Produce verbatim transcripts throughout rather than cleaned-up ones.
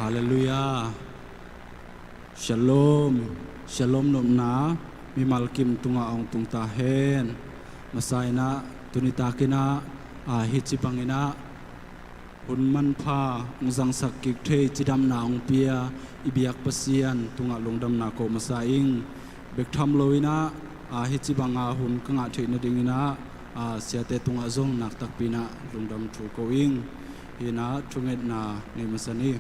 Halleluiah. Shalom. Shalom nopna mimal kim tungah hong tung ta hen. Masa inah tuni takinah, a, hih ci banginah hun manpha hong zangsak kik thei cidamna hong pia i biak Pasian tungah lungdamna ko masa ing. Bek tham lo inah, a, hih ci banga hun ka ngah theih nadinginah, a, siate tungah zong naktakpi inah lungdam thu ko ing. Hinah thungetna nei masa ni.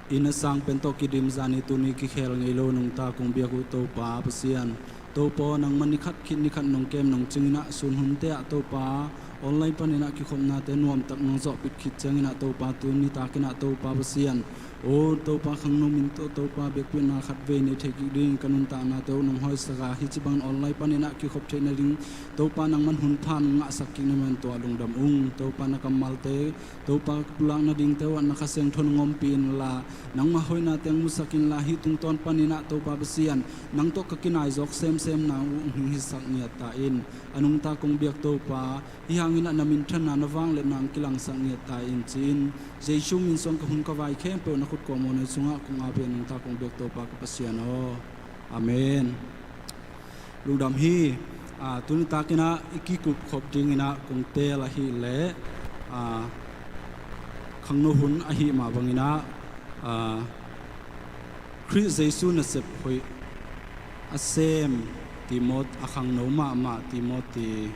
Inn a sang pen tawh kidim zani tuni kikhel ngei lo nungta kong biak uh Topa Pasian, Topa aw, nangmah nikhat khit nikhat nong kem nong cinginah sun hunte ah Topa online paninah kikhopnate nuamtak nong zawhpit khit cianginah Topa tuni takinah Topa Pasian, aw Topa khangno min tawh Topa biakpiakna khat vei nei thei kik dingin ka nuntaknate uh nong hoihsak a, hih ci bangin online paninah kikhop theih nading Topa nangman hun pha nong ngahsak kik na man tua lungdam ung. Topa na kammalte Topa ka pulak nadingte uh ah na Kha Siangtho nong ompih inla, nangmah hoihna teng musak inla, hih tungtawn paninah Topa Pasian, nang tawh ka kinai zawk semsemna uh hong hisak ngiat ta in. A nungta kong biak Topa, hih hanginah na minthanna na vangliatna hong kilangsak ngiat ta in ci-in, Jesu min suang ka hun ka vai khempeuh na khut kawm aw na sungah kong ap hi a nungta kong biak Topa ka Pasian aw. Amen. Lungdam hi. A, tuni takinah i kikup khop dinginah kong teel ahih leh, a, khangno hun ahih mah banginah, a, Khrih Jesu nasep hoih a sem Timot, a khangno mahmah Timoti,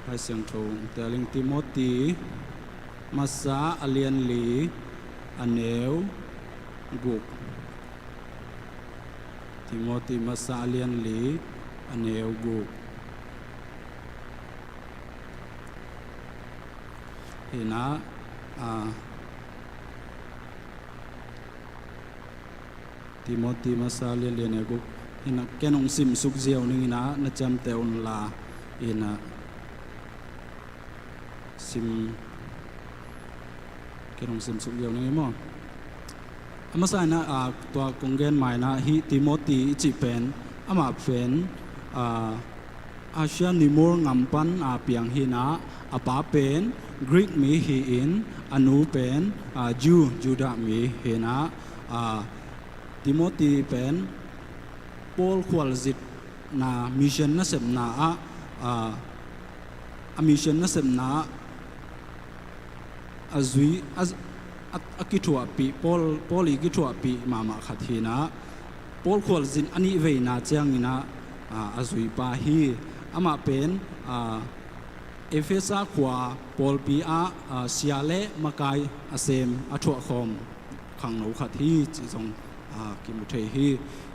Lai Siangtho hong teel ing. Timoti masa a lian li a neu guk. Timoti masa a lian li a neu guk. Hinah, a, Timoti masa a lian li a neu guk. Hinah ken hong simsuk ziau ninginah na ciamteh unla, hinah sim, ken hong simsuk ziau ning hi maw? A masa inah, a, tua kong gen ma inah hih Timoti i cih pen, amah pen, a, Asia Minor ngam pan a piang hinah, a pa pen Greek mi hi-in, a nu pen, a, Jew, Judah mi hinah, a, Timoti pen Paul khualzitna, mission nasepna ah, a, a mission nasepna ah a zui, a, a, a kithuahpih, Paul, Paul i kithuahpih mahmah khat hinah, Paul khualzin a nih veina cianginah, a, a zuipa hi. Amah pen, a, Efesa khua pawlpi ah, a, sia le makai a sem, a thuahkhawm khangno khat hi cih zong, a, kimu thei hi.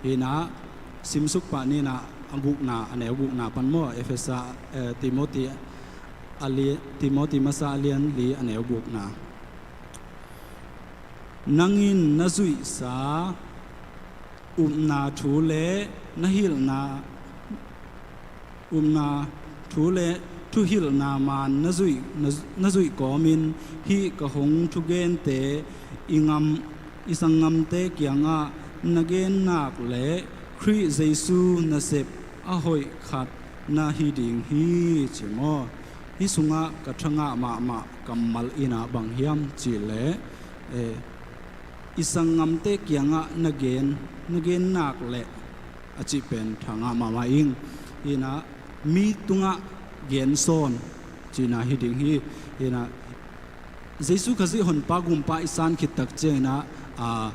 Hinah simsuk pah ninah a gukna, a neu gukna pan maw, Efesa, eh, Timoti a li-, Timoti masa a lian li a neu gukna. Nang in na zuihsa upna thu le na hilhna, upna thu le thuhilhna man na zuih, na, na zuih kawmin hih ka hong thugente i ngam, i sanggamte kiangah na gennak le Khrih Jesu nasep a hoih khat na hi ding hi ci maw? Hih sungah ka thangah mahmah kammal innah bang hiam cihleh, eh, i sanggamte kiangah na gen, na gennak le a cih pen thangah mahmah ing. Hinah mi tungah gensawn cihna hi ding hi. Hinah Jesu Khazih honpa gumpa i san khit tak cianginah, a,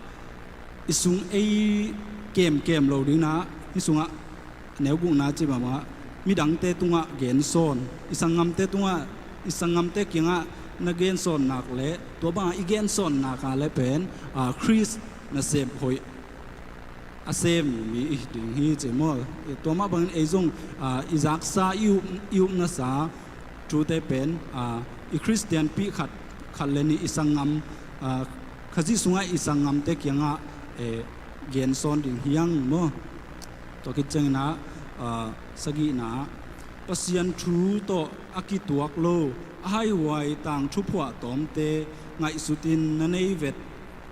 i sung ei kemkem lo dinginah, hih sungah neu gukna cih mahmah, midangte tungah gensawn, i sanggamte tungah, i sanggamte kiangah na gensawnnak le tua bangah i gensawnnak ah le pen, a, Khrist nasep hoih a sem mi i hi ding hi ci maw? Tua mah bangin ei zong, a, i zaksa, i up, i upnasa thute pen, a, i Khristianpi khat, khat le nih i sanggam, a, Khazih sungah i sanggamte kiangah, e, gensawn ding hi hang maw? Tua khit cianginah, a, sagihna ah Pasian thu tawh a kituak lo a haihuai tangthu phuahtawmte ngaihsutin na nei vet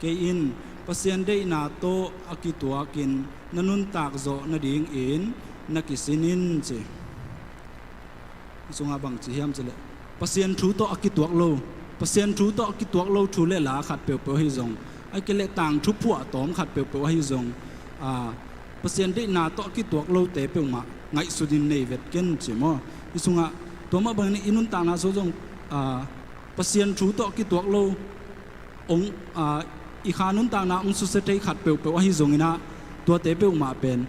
kei in, Pasian deihna tawh a kituakin na nuntak zawh nadingin na kisin in ci. Sungah bang ci hiam cileh, Pasian thu tawh a kituak lo, Pasian thu tawh kituak lo thu le la khat peuhpeuh ahi zong, ahih kei leh tangthu phuahtawm khat peuhpeuh ahi zong, a, Pasian deihna tawh kituak lote peuhmah ngaihsutin nei vet ken ci maw. Hih sungah tua mah bangin i nuntakna sung zong, a, Pasian thu tawh kituak lo, ong, a, i kha nuntakna ong susia thei khat peuhpeuh ahi zonginah, tuate peuhmah pen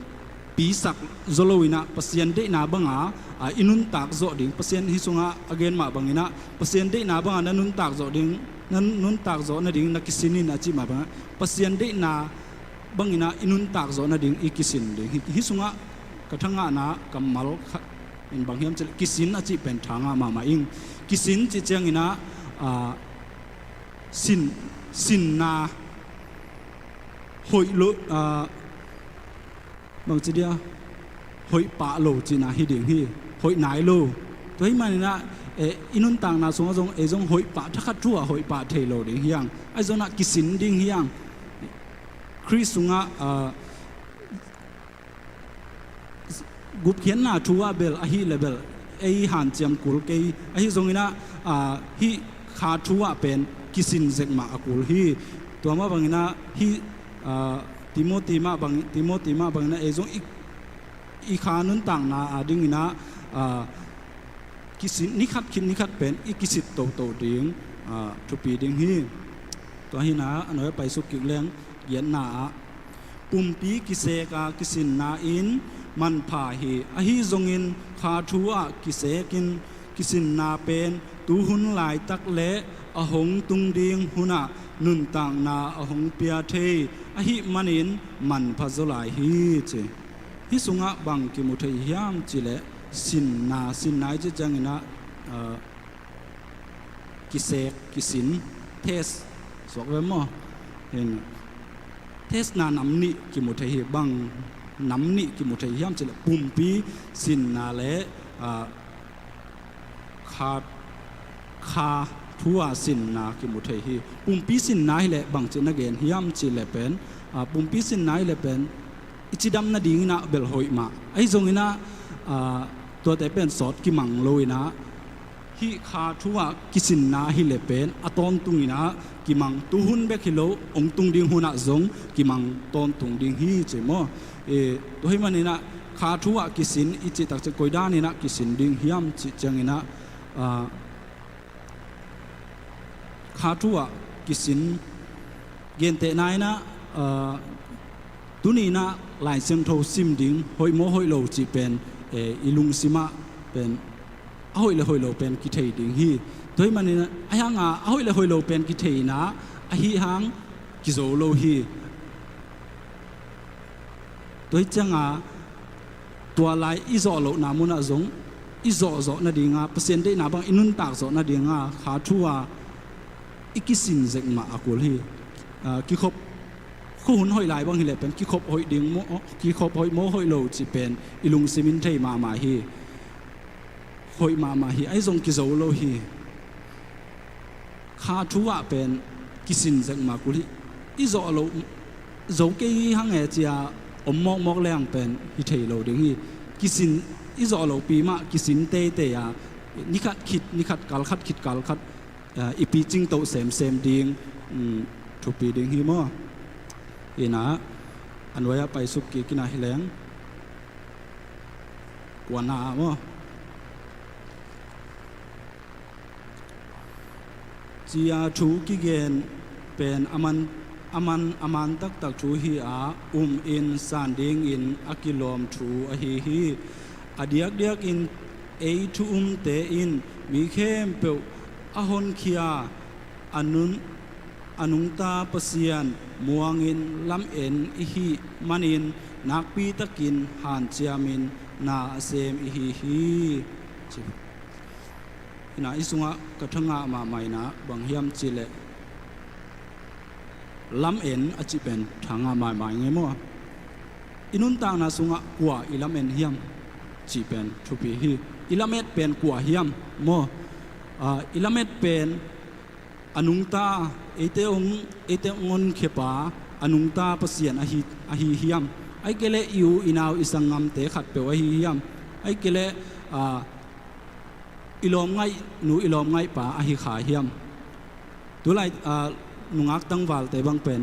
pisak zaw loinah Pasian deihna banga, a, i nuntak zawh ding. Pasian hih sungah a gen mah banginah Pasian deihna banga na nuntak zawh ding, na nuntak zawh nading na kisin in a cih mah bangah Pasian deihna banginah i nuntak zawh nading i kisin ding. Hih, hih sungah ka thangahna kammal khat in bang hiam cih leh kisin a cih pen thangah mahmah ing. Kisin cih cianginah, a, sin, sinna hoih lo, a, bangci dia, hoih pah lo cihna hi ding hi. Hoih nai lo. Tua hih maninah, eh, i nuntakna sungah zong ei zong hoih pah, thakhat thu-ah hoih pah thei lo ding hi hang. Ahi zongah kisin ding hi hang. Khrist sungah, a, gupkhiatna thu-ah bel ahih leh bel ei hanciam kul kei. Ahi zonginah, a, hih kha thu-ah pen kisin zek mah a kul hi. Tua mah banginah hih, a, Timoti mah bang, Timoti mah banginah ei zong i, i kha nuntakna a dinginah, a, kisin, ni khat khit ni khat pen i kisit toto ding, a, thupi ding hi. Tua hinah a nuai-ah paisuk kik leng, giatna ah, pumpi kisek a kisinna in manpha hi. Ahi zongin kha thu-ah kisekin kisinna pen tuhun laitak le a hong tung ding hunah nuntakna a hong pia thei ahih manin manpha zaw lai hi ci. Hih sungah bang kimu thei hiam cih leh sinna, sinna i cih cianginah, a, kisek, kisin, test, suak ve maw? Hin, testna nam nih kimu thei hi. Bang nam nih kimu thei hiam cih leh pumpi sinna le, a, kha, kha thu-ah sinna kimu thei hi. Pumpi sinna hi leh bangci na gen hiam cih leh pen, a, pumpi sinna hi leh pen i cidam nadinginah bel hoih mah. Ahi zonginah, a, tuate pen sawt kimang loinah hih kha thu-ah kisinna hi leh pen a tawntunginah kimang, tuhun bek hi lo, hong tung ding hunah zong kimang tawntung ding hi ci maw. E, tua hih maninah kha thu-ah kisin i cih takciang koi daninah kisin ding hiam cih cianginah, a, kha thu-ah kisin, gentehna inah, a, tuni inah Lai Siangtho sim ding hoih maw hoih lo cih pen, e, i lungsimah pen a hoih le hoih lo pen kithei ding hi. Tua hih maninah, ahi hanga a hoih le hoih lo pen kithei inah, ahi hang kizo lo hi. Tua hi cianga tua lai i zawh lohna munah zong i zawhzawh nadinga, Pasian deihna bang i nuntak zawh nadinga kha thu-ah i kisin zek mah a kul hi. A, kikhop, khuahun hoih lai bang hi leh pen kikhop hoih ding maw, kikhop hoih maw hoih lo cih pen i lungsim in thei mahmah hi. Hoih mahmah hi, ahi zong kizo lo hi. Kha thu-ah pen kisin zek mah kul hi. I zawh lo, zo kei hang e ci-a om mawkmawk leng pen hi thei lo ding hi. Kisin, i zawh lopi mah kisin teitei a, ni khat khit ni khat, kal khat khit kal khat, a, i picing to semsem ding, um, thupi ding hi maw? Inah a nuai-ah paisuk kik inah hi leng, kuana ah maw? Ci-a thu kigen pen a man, a man, a man taktak thu hi-a, um in san dingin a kilawm thu ahi hi. A diakdiakin ei thu umte in mi khempeuh a honkhia, a nun, a nungta Pasian muangin lamen i hih manin nakpitakin hanciamin na a sem i hi hi. Ci. Inah i sungah ka thangah mahmah inah bang hiam cih leh lamen a cih pen thangah mahmah ing e maw? I nuntakna sungah kua i lamen hiam cih pen thupi hi. I lamet pen kua hiam maw? A, i lamet pen a nungta, eite hong, eite hong honkhiapa a nungta Pasian ahi, ahi hiam? Ahih kei leh i u i nau i sanggamte khatpeuh ahi hiam? Ahih kei leh, a, i lawmngaihnu i lawmngaihpa ahi kha hiam? Tulai, ah, nungak tangvalte bang pen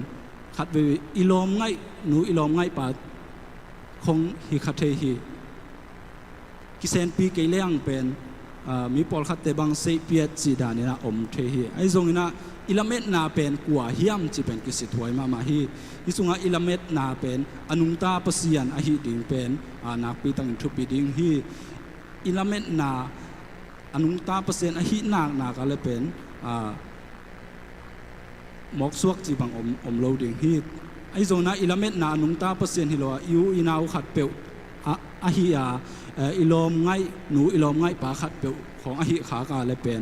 khatvei i lawm ngaih nu, i lawm ngaih pa khong hi kha thei hi. Kisenpi kei leng pen, ah, mi pawlkhatte bang seihpiat cih danin ah om thei hi. Ahi zongin ah i lametna pen kua hiam cih pen kisithuai mahmah hi. Hih sungah i lametna pen a nungta Pasian ahih ding pen, ah, nakpi takin thupi ding hi. I lametna a nungta Pasian ahih naknak ah le pen, ah, mawksuak cih bang om, om lo ding hi. Ahi zongin ah i lametna a nungta Pasian hi lo a, i u i nau khatpeuh a, ahi a, eh, i lawm ngaih nu, i lawm ngaih pa khatpeuh khawng ahih khak a le pen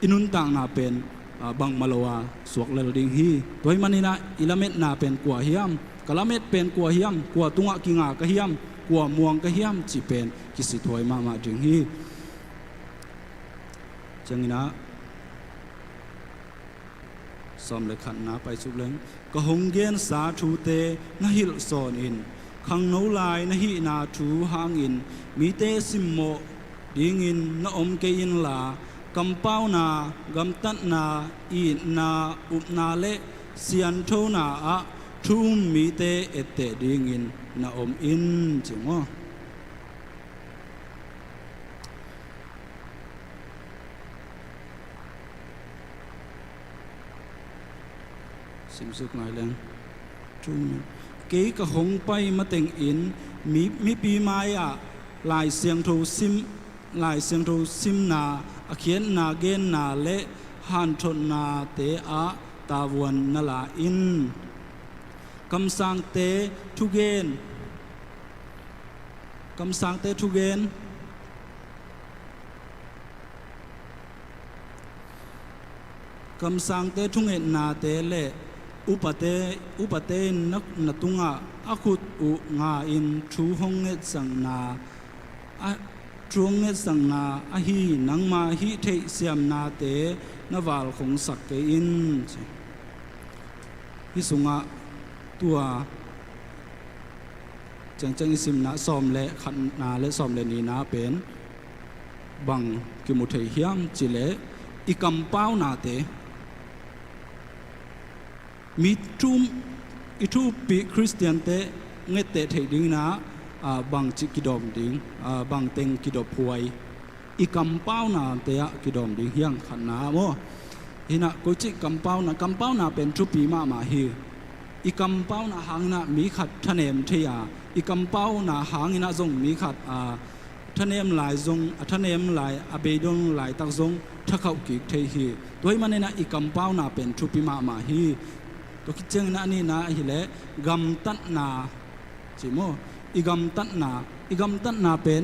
i nuntakna pen, ah, bangmah lo a suak lel ding hi. Tua hih manin ah i lametna pen kua hiam, ka lamet pen kua hiam, kua tungah kinga ka hiam, kua muang ka hiam cih pen kisithuai mahmah ding hi. Ciangin ah sawm le khatna pai suk leng, ka hong gensa thute na hilh sawn in, khangno lai na hihna thu hangin mite simmawh dingin na om kei inla, kampauna, gamtatna, itna, upna le sianthona ah thu um mite etteh dingin na om in, ci maw? Simsuk lai leng. Kei ka hong pai matengin mi, mipi mai-ah Lai Siangtho sim, Lai Siangtho simna, a khiatna genna le hanthotnate ah tavuan na la in. Kamsangte thugen, kamsangte thugen, kamsangte thungetnate le upate, upate in na, na tungah a khut uh nga-in thu hong ngetsakna, a, thu hong ngetsakna ahi nangma hih theihsiamnate na valkhongsak kei in, ci. Hih sungah tua ciangciang i simna sawm le khatna le sawm le nihna pen bang kimu thei hiam cih leh, i kampaunate, mi thu um, i thu uppih Khristiante ngetteh theih dingin ah, ah, bangci kidawm ding, ah, bangteng kidophuai i kampaunate ah kidawm ding hiam, khatna ah maw? Hi-in ah koici kampauna, kampauna pen thupi mahmah hi. I kampauna hangin ah mi khat thanem thei a, i kampauna hangin ah zong mi khat, ah, thanem lai zong, a thanem lai, a beidong laitak zong thakhauh kik thei hi. Tua hih manin ah i kampauna pen thupi mahmah hi. Tua khit ciangin ah a nihna ahih leh gamtatna, ci maw? I gamtatna, i gamtatna pen,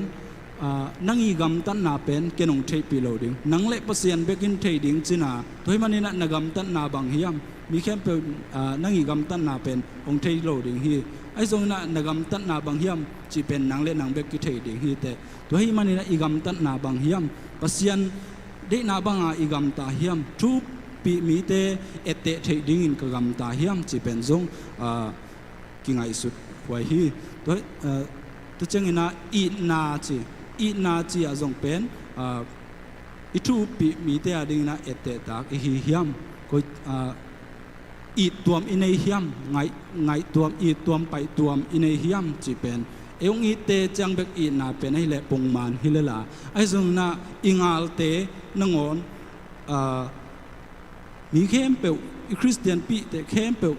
ah, nang i gamtatna pen ken hong theihpih lo ding. Nang le Pasian bek in thei ding cihna. Tua hih manin ah na gamtatna bang hiam? Mi khempeuh, ah, nang i gamtatna pen hong thei lo ding hi. Ahi zongin ah na gamtatna bang hiam cih pen nang le nang bek kithei ding hi teh. Tua hih manin ah i gamtatna bang hiam? Pasian deihna banga i gamta hiam? Thu uppih mite etteh theih dingin ka gamta hiam cih pen zong, ah, kingaihsut huai hi. Tua, eh, tua ciangin ah itna ci, itna ci ah zong pen, ah, i thu uppih mite a dingin ah etteh tak i hi hiam? Koi, ah, it tuam i nei hiam? Ngaih, ngaih tuam, it tuam, paih tuam i nei hiam cih pen, ei hong itte ciang bek itna pen ahih leh pongman hi lel a, ahi zongin ah i galte nangawn, ah, mi khempeuh, i Khristianpihte khempeuh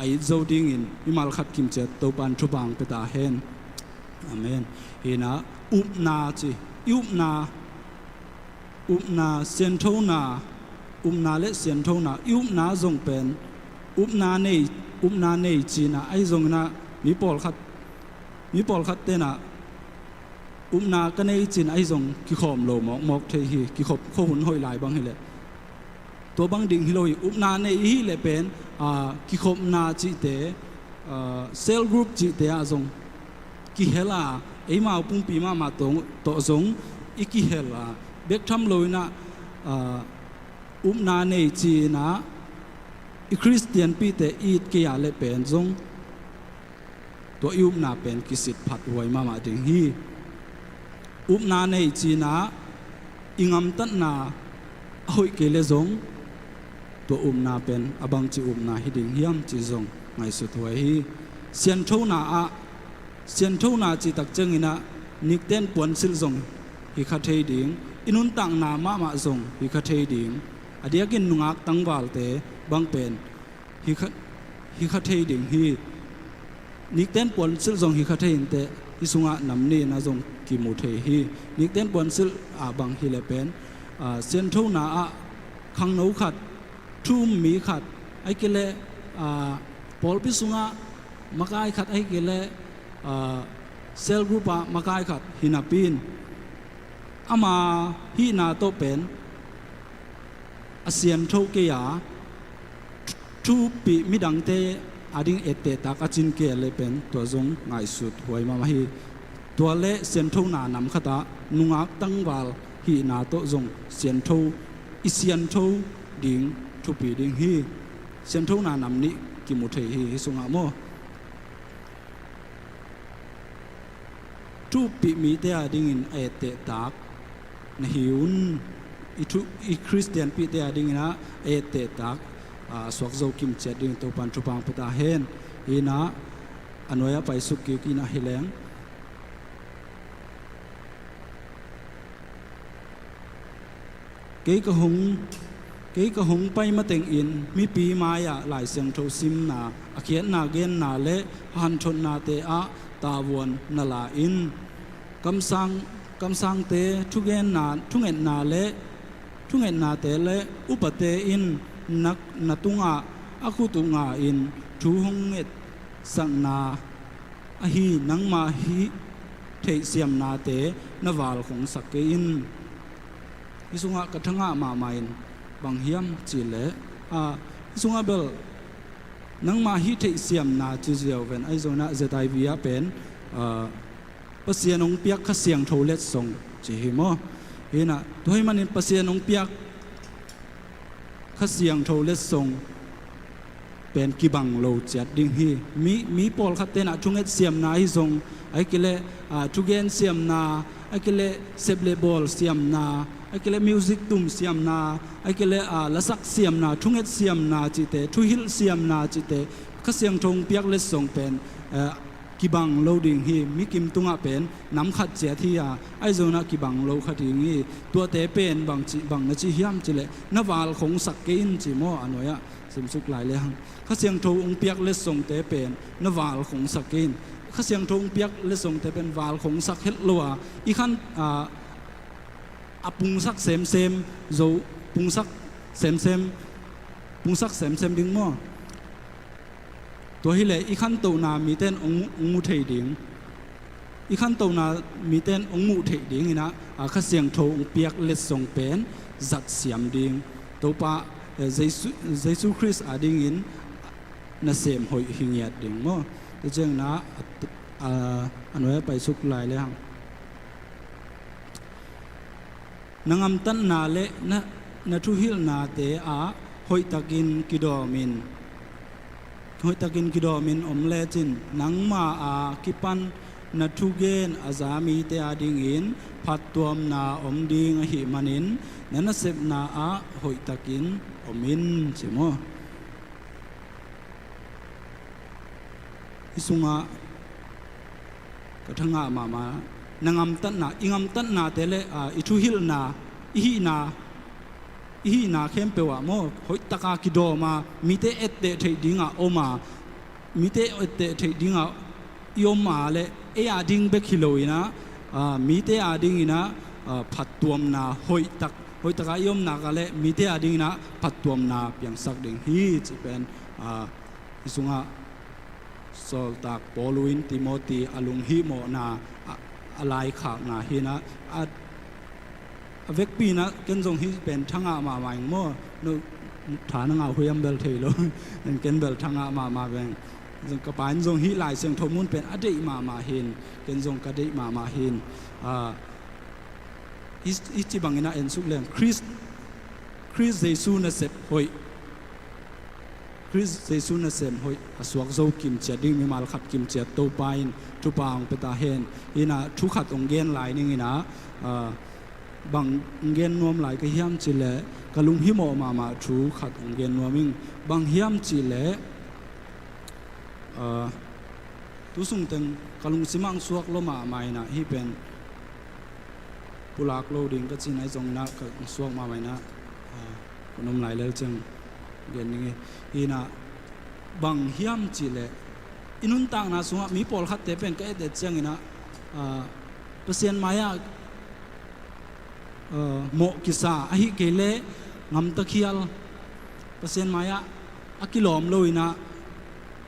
a it zo dingin mimal khat kimciat Topa'n thupha hong pia ta hen. Amen. Hi-in ah upna ci, i upna, upna, sianthona, upna le sianthona, i upna zong pen upna nei, upna nei cihna ahi zongin ah mi pawlkhat, mi pawlkhat ten ah upna ka nei cihna ahi zong kikhawm lo mawkmawk thei hi, kikhop khuahun hoih lai bang hi leh. Tua bang ding hi lo hi, upna nei i hih leh pen, ah, kikhopna cihte, ah, cell group cihte ah zong kihel a, eimau pumpi mahmah tawh, tawh zong i kihel a, bek tham loin ah, ah, upna nei ci-in ah i Khristianpihte it kei a leh pen zong tua i upna pen kisit phat huai mahmah ding hi. Upna nei cihna i gamtatna a hoih kei leh zong, tua upna pen a bangci upna hi ding hiam cih zong ngaihsut huai hi. Sianthona ah, sianthona cih tak ciangin ah nikten puansilh zong hi kha thei ding, i nuntakna mahmah zong hi kha thei ding, a diakin nungak tangvalte bang pen hi kha, hi kha thei ding hi. Nikten puansilh zong hi kha thei inteh, hih sungah nam nih in ah zong kimu thei hi. Nikten puansilh ah bang hi leh pen, aa, sianthona ah khangno khat, thu um mi khat, ahih kei leh, aa, pawlpi sungah makai khat, ahih kei leh, aa, cell group ah makai khat hi napi in, ama hihna tawh pen a siantho kei a, thu uppih midangte ading ettehtak a cin kei leh pen tua zong ngaihsut huai mahmah hi. Tua leh sianthona nam khat ah nungak tangval hihna tawh zong siantho, i siantho ding thupi ding hi. Sianthona nam nih kimu thei hi, hih sungah maw. Thu uppih mite adingin a ettehtak na hi un. I thu, i Khristianpihte adingin ah a ettehtak, aa, suak zo kimciat ding Topan thupha hong pia ta hen. Hi in ah a nuai-ah paisuk kik in ah hi leng. Kei ka hong, kei ka hong pai matengin mipi mai-ah Lai Siangtho simna, a khiatna genna le a hanthotnate ah tavuan na la in. Kamsang, kamsangte thugenna, thungetna le, thungetnate le upate in na, na tungah a khut uh nga-in thu hong ngetsakna ahi nangma hih theihsiamnate na valkhongsak kei in. Hih sungah ka thangah mahmah in bang hiam cih leh, aa, hih sungah bel nangma hih theihsiamna ci ziau ven, ahi zongin ah Z I V ah pen, aa, Pasian hong piak Kha Siangtho letsong ci hi maw. Hi in ah tua ahih manin Pasian hong piak Kha Siangtho letsong pen kibang lo ciat ding hi. Mi, mi pawlkhatte in ah thunget siamna ahi zong, ahih kei leh, aa, thugen siamna, ahih kei leh sep le bawl siamna, ahih kei leh music tum siamna, ahih kei leh, aa, lasak siamna, thunget siamna cihte, thuhilh siamna cihte, Kha Siangtho hong piak letsong pen, aa, kibang lo ding hi. Mi kim tungah pen nam khat ciat hi a, ahi zongin ah kibang lo kha ding hi. Tuate pen bang ci, bang na ci hiam cih leh na valkhongsak kei in ci maw, a nuai-ah simsuk lai le hang. Kha Siangtho hong piak letsongte pen na valkhongsak kei in. Kha Siangtho hong piak letsongte pen valkhongsak het lo a, i khan, aa, a pungsak semsem zo, pungsak semsem, pungsak semsem ding maw. Tua hi leh i khantohna mite in hong, hong mu thei ding, i khantohna mite in hong muh theih dingin ah, aa, Kha Siangtho hong piak letsong pen zat siam ding. Topa, eh, Jesu, Jesu Khrist adingin nasem hoih hi ngiat ding maw. Tua ciangin ah, a, a, a nuai-ah paisuk lai le hang. Na gamtatna le na, na thuhilhnate ah hoihtakin kidawmin, hoihtakin kidawmin om lecin, nangma a kipan na thugen a za mite adingin phattuamna om ding ahih manin, na nasepna ah hoihtakin om in, ci maw. Hih sungah ka thangah mahmah, na gamtatna, i gamtatnate le, aa, i thuhilhna, i hihna, i hihna khempeuh ah maw, hoihtaka kidawm a, mite etteh theih dingah om a, mite etteh theih dingah i om a le, ei ading bek hi lo in ah, aa, mite adingin ah, aa, phattuamna hoihtak, hoihtaka i om nak a le, mite adingin ah phattuamna piangsak ding hi, cih pen, aa, hih sungah sawltak Paul in Timothy a lunghihmawhna, a, a laikhakna hi in ah, a, a vekpi in ah ken zong hih pen thangah mahmah ing maw. No, tha na ngah uh hiam bel thei lo. Ken, ken bel thangah mahmah veng. Zong ka pa in zong hih Lai Siangtho mun pen a deih mahmah hi in, ken zong ka deih mahmah hi in. Aa, hih, hih ci bangin ah ensuk leng, Khrist, Khrist Jesu nasep hoih, Khrist Jesu nasem hoih a suak zo kimciat ding, mimal khat kimciat Topa in thupha hong pia ta hen. Hi in ah thu khat hong gen lai ning in ah, aa, Bang gen nuam lai ka hiam cih leh ka lunghimawh mahmah thu khat hong gen nuam ing. Bang hiam cih leh, ah, tu sung teng ka lungsim ah hong suak lua mahmah in ah, hih pen pulak lo ding ka cihna hi zongin ah ka hong suak mahmah in ah, ah, ka nuam lai lel ciang gen ding hi. Hi in ah, bang hiam cih leh i nuntakna sungah mi pawlkhatte pen ka et et ciangin ah, ah, Pasian mai-ah, ah, mawh kisa ahih kei leh ngamta khial, Pasian mai-ah a kilawm lo in ah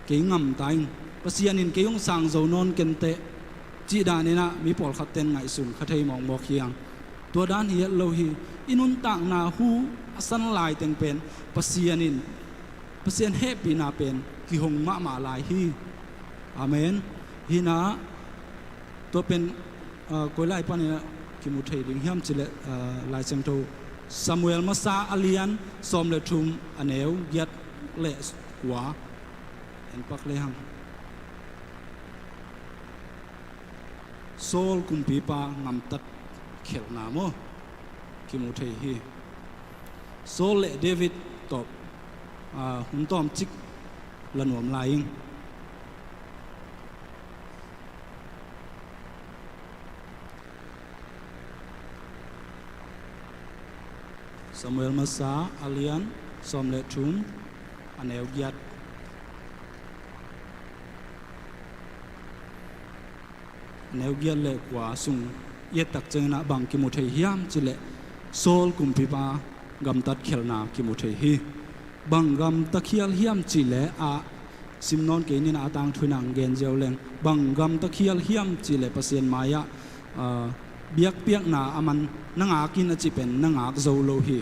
kei ngamta ing, Pasian in kei hong sang zo nawn kenteh, cih dan in ah mi pawlkhat ten ngaihsun kha thei mawkmawk hi hang. Tua dan hi het lo hi. I nuntakna hu a san lai teng pen Pasian in, Pasian hehpihna pen kihong mahmah lai hi. Amen. Hi in ah, tua pen, ah, koi lai panin ah kimu thei ding hiam cih leh, ah, Lai Siangtho Samuel masa a lian sawm le thum, a neu giat le kua en pak le hang. Saul kumpipa ngamtat khialhna maw, kimu thei hi. Saul le David tawh, ah, hun tawmcik la nuam lai ing. Samuel masa a lian sawm le thum, a neu giat, a neu giat le kua sung i et tak ciangin ah bang kimu thei hiam cih leh Saul kumpipa gamtat khialhna kimu thei hi. Bang gamta khial hiam cih leh ah, sim nawn kei ning ah, a tangthu in ah hong gen ziau leng, bang gamta khial hiam cih leh Pasian mai-ah, ah, biakpiakna a man na ngak in a cih pen na ngak zo lo hi.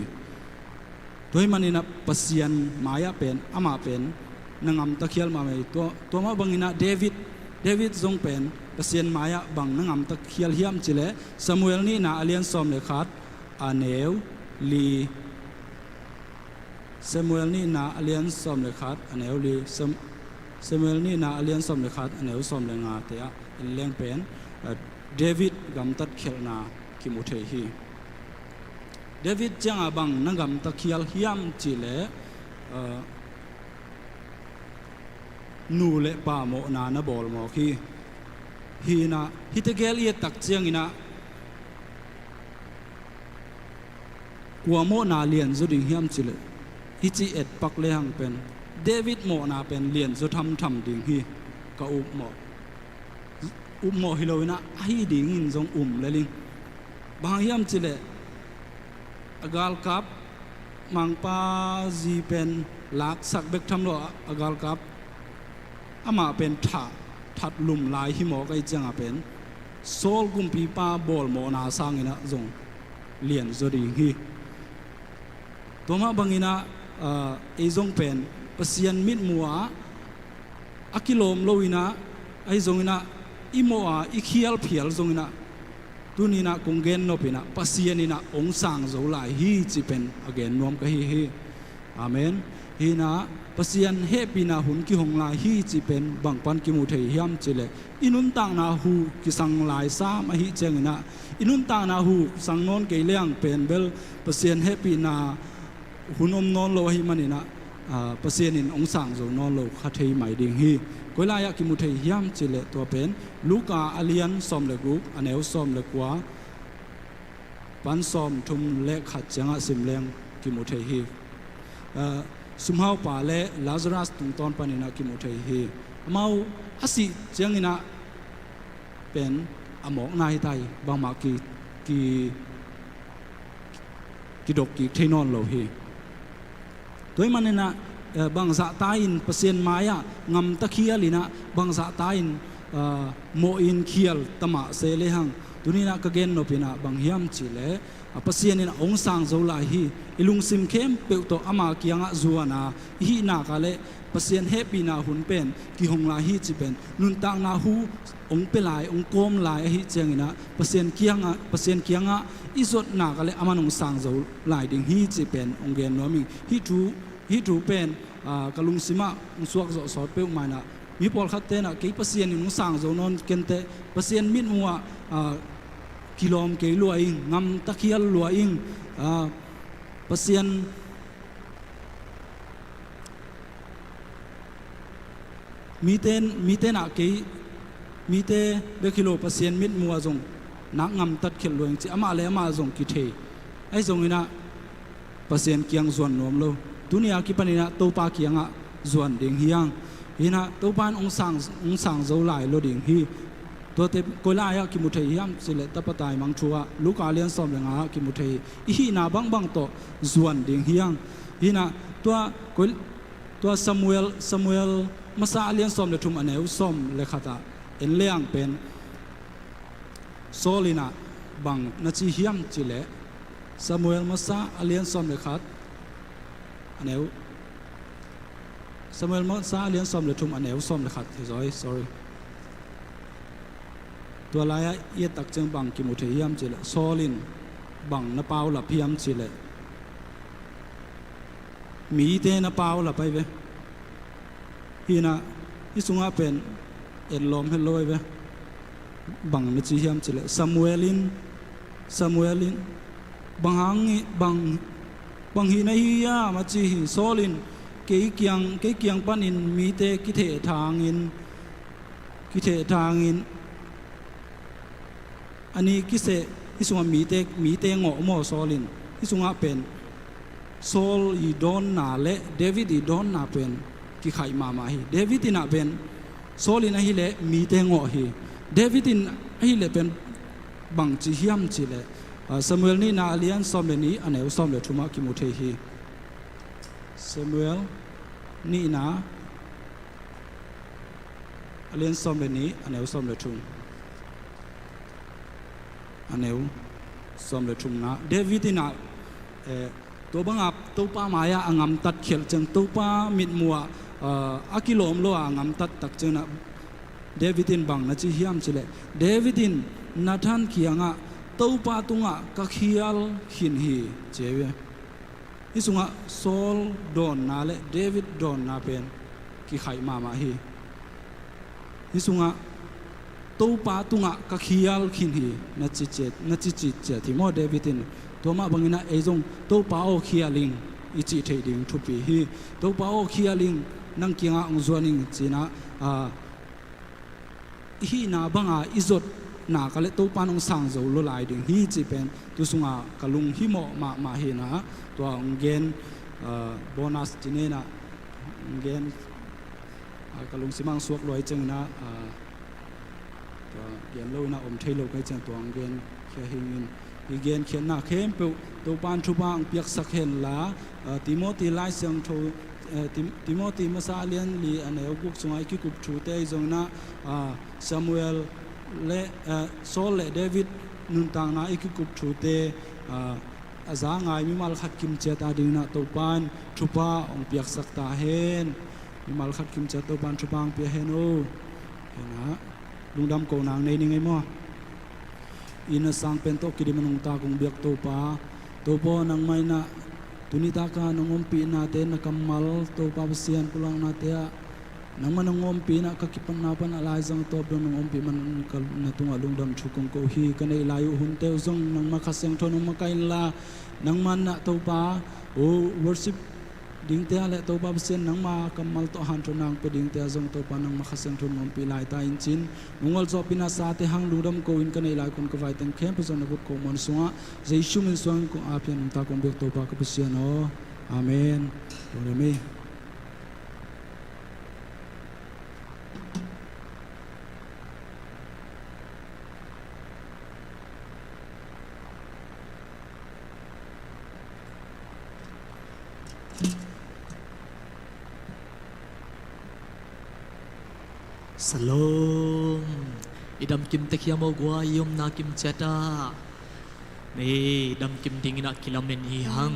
Tua ahih manin ah Pasian mai-ah pen, amah pen na ngamta khial mahmah hi. Tua, tua mah bangin ah David, David zong pen Pasian mai-ah bang na ngamta khial hiam cih leh Samuel nihna a lian sawm le khat, a neu li. Samuel nihna a lian sawm le khat, a neu li. Sam-, Samuel nihna a lian sawm le khat, a neu sawm le nga te ah en leng pen, eh, David gamtat khialhna kimu thei hi. David ciangah bang na gamta khial hiam cih leh, eh, nu le pa mawhna na bawl mawk hi. Hi in ah, hihte gel i et tak ciangin ah, kua mawhna lianzaw ding hiam cih leh, hih ci et pak le hang pen David mawhna pen lianzaw thamtham ding hi, ka upmawh. Upmawh hi lo in ah, ahi dingin zong um lel ing. Bang hang hiam cih leh, a galkap, Mangpa zi pen laksak bek tham lo a, a galkap amah pen thah, that lum lai hi mawk ahih ciangah pen Saul kumpipa bawl mawhna sangin ah zong lianzaw ding hi. Tua mah bangin ah, ah, ei zong pen Pasian mitmuh ah a kilawm lo in ah, ahi zongin ah i mawh a i khial phial zongin ah, tuni in ah kong gen nop in ah Pasian in ah hong sang zo lai hi cih pen a gen nuam ka hi hi. Amen. Hi in ah Pasian hehpihna hun kihong lai hi cih pen bang pan kimu thei hiam cih leh, i nuntakna hu kisang lai sam ahih ciangin ah, i nuntakna hu sang nawn kei leng pen bel Pasian hehpihna hun om nawn lo ahih manin ah, ah, Pasian in hong sang zo nawn lo kha thei mai ding hi. Koi lai-ah kimu thei hiam cih leh tua pen Luka a lian sawm le guk, a neu sawm le kua pan sawm thum le khat ciangah sim leng kimu thei hi. Ah, sumhaupa le Lazarus tungtawn panin ah kimu thei hi. Amau a sih ciangin ah pen a mawkna hi ta hi, bangmah ki, ki, kidok kik thei nawn lo hi. Tua ahih manin ah, eh, bangzahta in Pasian mai-ah ngamta khial in ah, bangzahta in, eh, mawh in khial ta mah se lehang, tuni in ah ka gen nop in ah bang hiam cih leh, ah, Pasian in ah hong sang zo lai hi. I lungsim khempeuh tawh ama kiangah zuan a i hih nak leh Pasian hehpihna hun pen kihong lai hi cih pen nuntakna hu hong pia lai, hong kawm lai ahih ciangin ah, Pasian kiangah, Pasian kiangah i zuat nak leh aman hong sang zo lai ding hi cih pen hong gen nuam ing. Hih thu, hih thu pen, ah, ka lungsim ah hong suak zawh sawt peuhmah in ah, mi pawlkhatte in ah, kei Pasian in hong sang zo nawn kenteh, Pasian mitmuh ah, ah, kilawm kei lua ing, ngamta khial lua ing. Ah, Pasian mite, mite nah kei, mite bek hi lo Pasian mitmuh ah zong nak ngamtat khial lua ing ci amah le amah zong kithei. Ahi zongin ah Pasian kiang zuan nuam lo. Tuni a kipanin ah Topa kiangah zuan ding hi hang. Hi in ah Topa in hong sang, hong sang zo lai lo ding hi. Tuate koi lai-ah kimu thei hiam cih leh Tapa Taimang thu ah Luka lian sawm le nga ah kimu thei hi. I hihna bangbang tawh zuan ding hi hang. Hi in ah tua koi, tua Samuel, Samuel masa a lian sawm le thum a neu sawm le khat ah en leng pen Saul in ah bang na ci hiam cih leh, Samuel masa a lian sawm le khat a neu, Samuel masa a lian sawm le thum a neu sawm le khat hi zaw hi, sorry. Tua lai-ah i et tak ciang bang kimu thei hiam cih leh, Saul in bang na paulap hiam cih leh, mite na paulap ahi ve. Hi in ah hih sungah pen etlawm het lo ahi ve. Bang na ci hiam cih leh, Samuel in, Samuel in, bang hang hi, bang, bang hi na hi hiam a ci hi. Saul in kei kiang, kei kiang panin mite kithehthangin, kithehthangin a ni kiseh, hih sungah mite, mite ngawh maw Saul in. Hih sungah pen Saul i dawnna le David i dawnna pen kikhaih mahmah hi. David in ah pen, Saul in ahih leh mite ngawh hi. David in ahih leh pen bang ci hiam cih leh, ah, Samuel nihna a lian sawm le nih a neu sawm le thum ah kimu thei hi. Samuel nihna a lian sawm le nih a neu sawm le thum. A neu sawm le thumna, David in ah, eh, tua bangah Topa mai-ah a ngamtat khial ciang, Topa mitmuh ah, eh, a kilawm lo a a ngamtat tak ciangin ah David in bang na ci hiam cih leh, David in Nathan kiangah, Topa tungah ka khial khin hi, ci hi ve. Hih sungah Saul dawnna le David dawnna pen kikhaih mahmah hi. Hih sungah Topa tungah ka khial khin hi na ci ciat, na ci ciat hi maw David in. Tua mah bangin ah ei zong Topa aw khial ing i cih theih ding thupi hi. Topa aw khial ing, nang kiangah hong zuan ing ci-in ah, ah, i hihna banga i zotna ka le Topa in hong sang zo lo lai ding hi cih pen tu sunga ka lunghimawh mahmah hi in ah, tua hong gen, ah, bonus ci ni in ah, hong gen, ah, ka lungsim ah hong suak lua ahih ciangin ah, ah, tua gen lo in ah om thei lo ka hih ciang tua hong gen khia hi ing. I genkhiatna khempeuh Topa in thupha hong piaksak hen la, ah, Timothy Lai Siangtho, eh, Tim-, Timothy masa a lian li a neu guk sungah i kikup thute ahi zongin ah, ah, Samuel le, ah, Saul le David nuntakna i kikup thute, ah, a za ngai mimal khat kimciat a dingin ah Topa in thupha hong piaksak ta hen. Mimal khat kimciat Topa in thupha hong pia hen aw. Hen ah. Lungdam ko nang nei ning ei maw? I na sang pen tawh kidim a nungta kong biak Topa. Topa aw, nangmah in ah tuni taka nong ompihnate na kammal Topa Pasian pulaknate ah nangmah nong ompih in ah ka kipatna pan a laizang tawp dong nong ompih man ka na tungah lungdam thu kong ko hi. Ka neih lai uh hunte uh zong nangmah Kha Siangtho nong makaih inla nangmah in ah Topa aw worship dingte ah le Topa Pasian nangma kammal tawh hanthawn nang pia dingte ah zong Topa nangma Kha Siangtho nong ompih lai ta in cin nong gualzawhpihna sate hang lungdam ko in ka neih lai khun ka vaiteng khempeuh zong na khut kong muan sungah Jesu min suang kong ap hi a nungta kong biak Topa ka Pasian aw. Amen. Lungdam hi. Shalom. I damkim tek hiam aw gua, i omna kim ciat ah? Nei damkim dingin ah kilamen hi hang.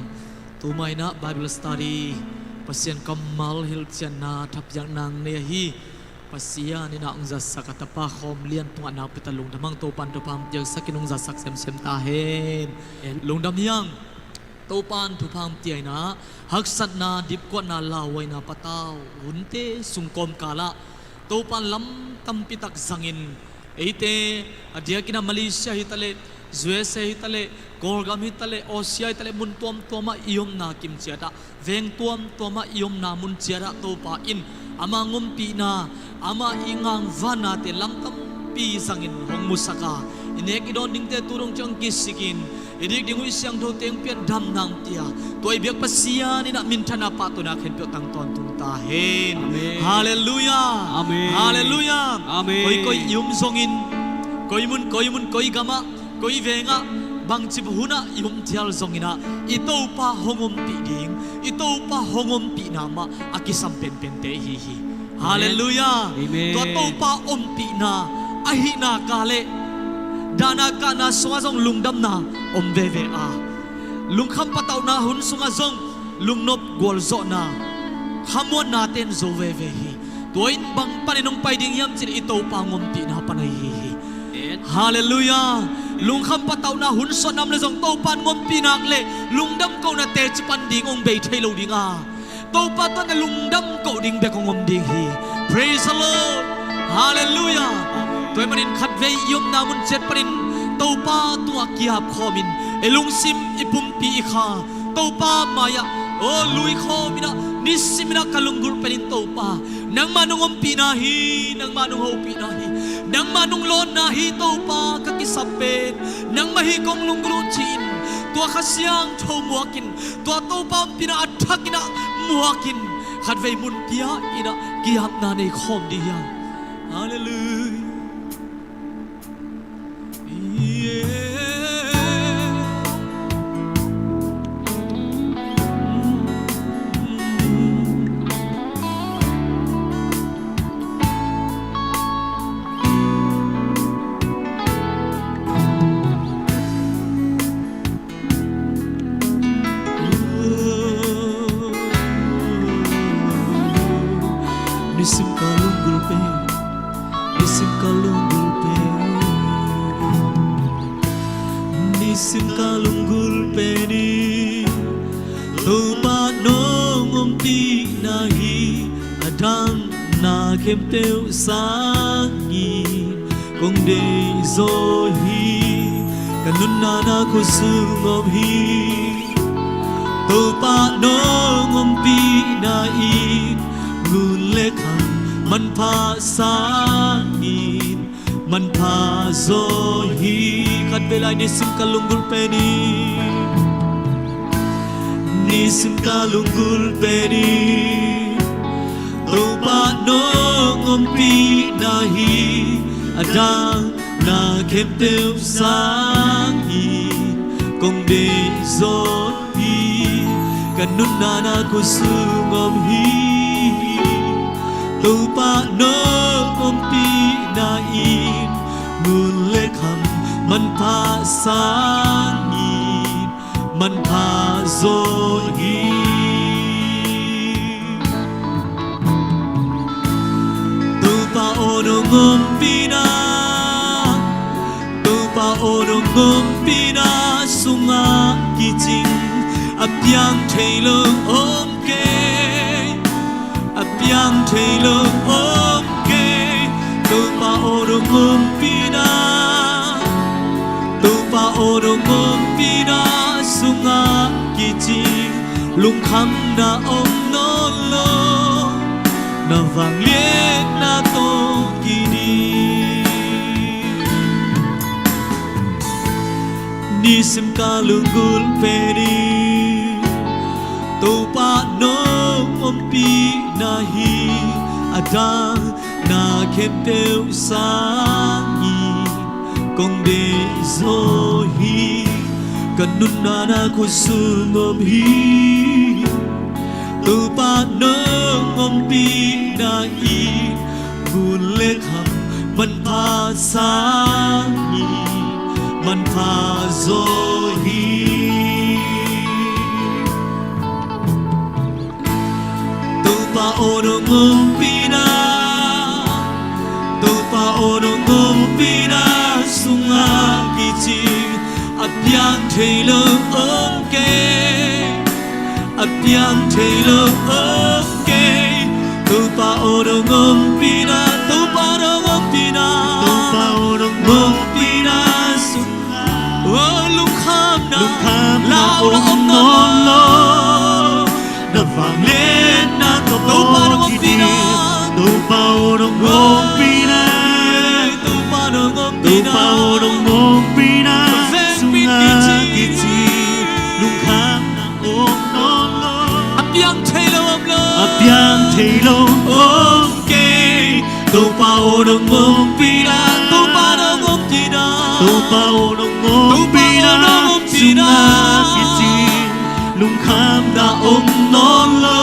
Tumah in ah Bible study, Pasian kammal hilhcianna thapiakna nei ahi. Pasian in ah hong zatsak a tapa khawm lian tungah nakpi tak lungdam hang. Topa in thupha hong piaksak in hong zatsak semsem ta hen. Lungdam hi hang. Topa in thupha hong pia in ah haksatna, dipkuatna, lauhuaina, patau hunte sung kawmkal ah Topa in lam tampi tak zangin eite a diakin ah Malaysia hi ta leh U S A hi taleh, Kawlgam hi taleh, Asia hi taleh, mun tuamtuamah i omna kim ciatah, veng tuamtuamah i omna mun ciatah Topa in ama ngompihna, ama i ngangvannate lam tampi zangin hong musak a, i nek i dawn dingte tu dong ciang kisikin, i dik ding uh i siangtho teng pian damna hong pia, tua i biak Pasian in ah minthanna, pahtawina khempeuh tang tawntung ta hen. Amen. Halleluiah. Amen. Halleluiah. Amen. Koikoi i om zongin, koi mun koi mun, koi gamah, koi vengah, bangci hunah i om thial zongin ah, i Topa hong ompih ding, i Topa hong ompihna mah a kisam penpente ihi hi. Amen. Halleluiah. Amen. Tua Topa ompihna ahih nak leh, dahna kahna sungah zong lungdamna om veve a, lungkham patauhna hun sungah zong lungnop gualzawhna, khamuannate'n zo veve hi. Tua in bang panin hong pai ding hiam cih leh i Topa hong ompihna pan ahi hi. Amen. Halleluiah. Lungkham patauhna hun sungah om leh zong Topa hong ompih nak leh lungdam kohnate ci pan ding hong bei thei lo ding a, Topa tungah lungdam koh ding bek hong om ding hi. Praise the Lord. Halleluiah. Tua ahih manin khatvei i omna mun ciat panin Topa tungah kiap khawmin, i lungsim, i pumpi, i kha Topa mai-ah, aw, lui khawmin ah, nisimin ah ka lunggulh pen in Topa, nangmah nong ompihna hi, nangmah nong hopihna hi, nangmah nong lawnna hi Topa, ka kisap pen, nangmah hi kong lunggulh uh ci-in, tua Kha Siangtho muakin, tua Topa ompihna a thakin ah muakin, khatvei mun pia in ah kiapna nei khawm ding hi hang. Halleluiah. Nisim ka lunggulh pen, nisim ka lunggulh pen, nisim ka lunggulh pen in Topa nong ompihna hi, a dang na khempeuh sangin kong deih zaw hi. Ka nunna na khutsung om hi. Topa nong ompihna in ngun le kham manpha sangin manpha zaw hi. Khatvei lai, nisim ka lunggulh pen in, nisim ka lunggulh pen in Topa nong ompihna hi, a dang na khempeuh sangin kong deih zaw hi. Ka nunna na khutsung om hi. Topa nong ompihna in ngun le kham manpha sangin manpha zaw hi. Topa aw nong ompihna, Topa aw nong ompihna sungah kicing a piang thei lo om kei. A piang thei lo om kei. Topa aw nong ompihna, Topa aw nong ompihna sungah kicing lungkhamna om nawn lo, na vangliatna tawh kiding. Nisim ka lunggulh pen in Topa nong ompihna hi, a dang na khempeuh sangin kong deih zaw hi. Ka nunna na khutsung om hi. Topa nong ompihna in ngun le kham manpha sangin manpha zaw hi. Topa aw nong ompihna, Topa aw nong ompihna sungah kicing a piang thei lo om kei. A piang thei lo om kei. Topa aw nong ompihna, Topa nong ompihna, Topa aw nong ompihna sungah Lungkhamna om nawn lo. Na vangliatna tawh Topa nong ompihna. Topa aw nong ompihna. Topa nong ompihna. Topa aw nong ompihna. Sungah kicing. Lungkhamna om nawn lo. A piang thei lo om lo. A piang thei lo om kei. Topa aw nong ompihna. Topa nong ompihna. Topa aw nong ompihna. Sungah kicing. Lungkhamna om nawn lo.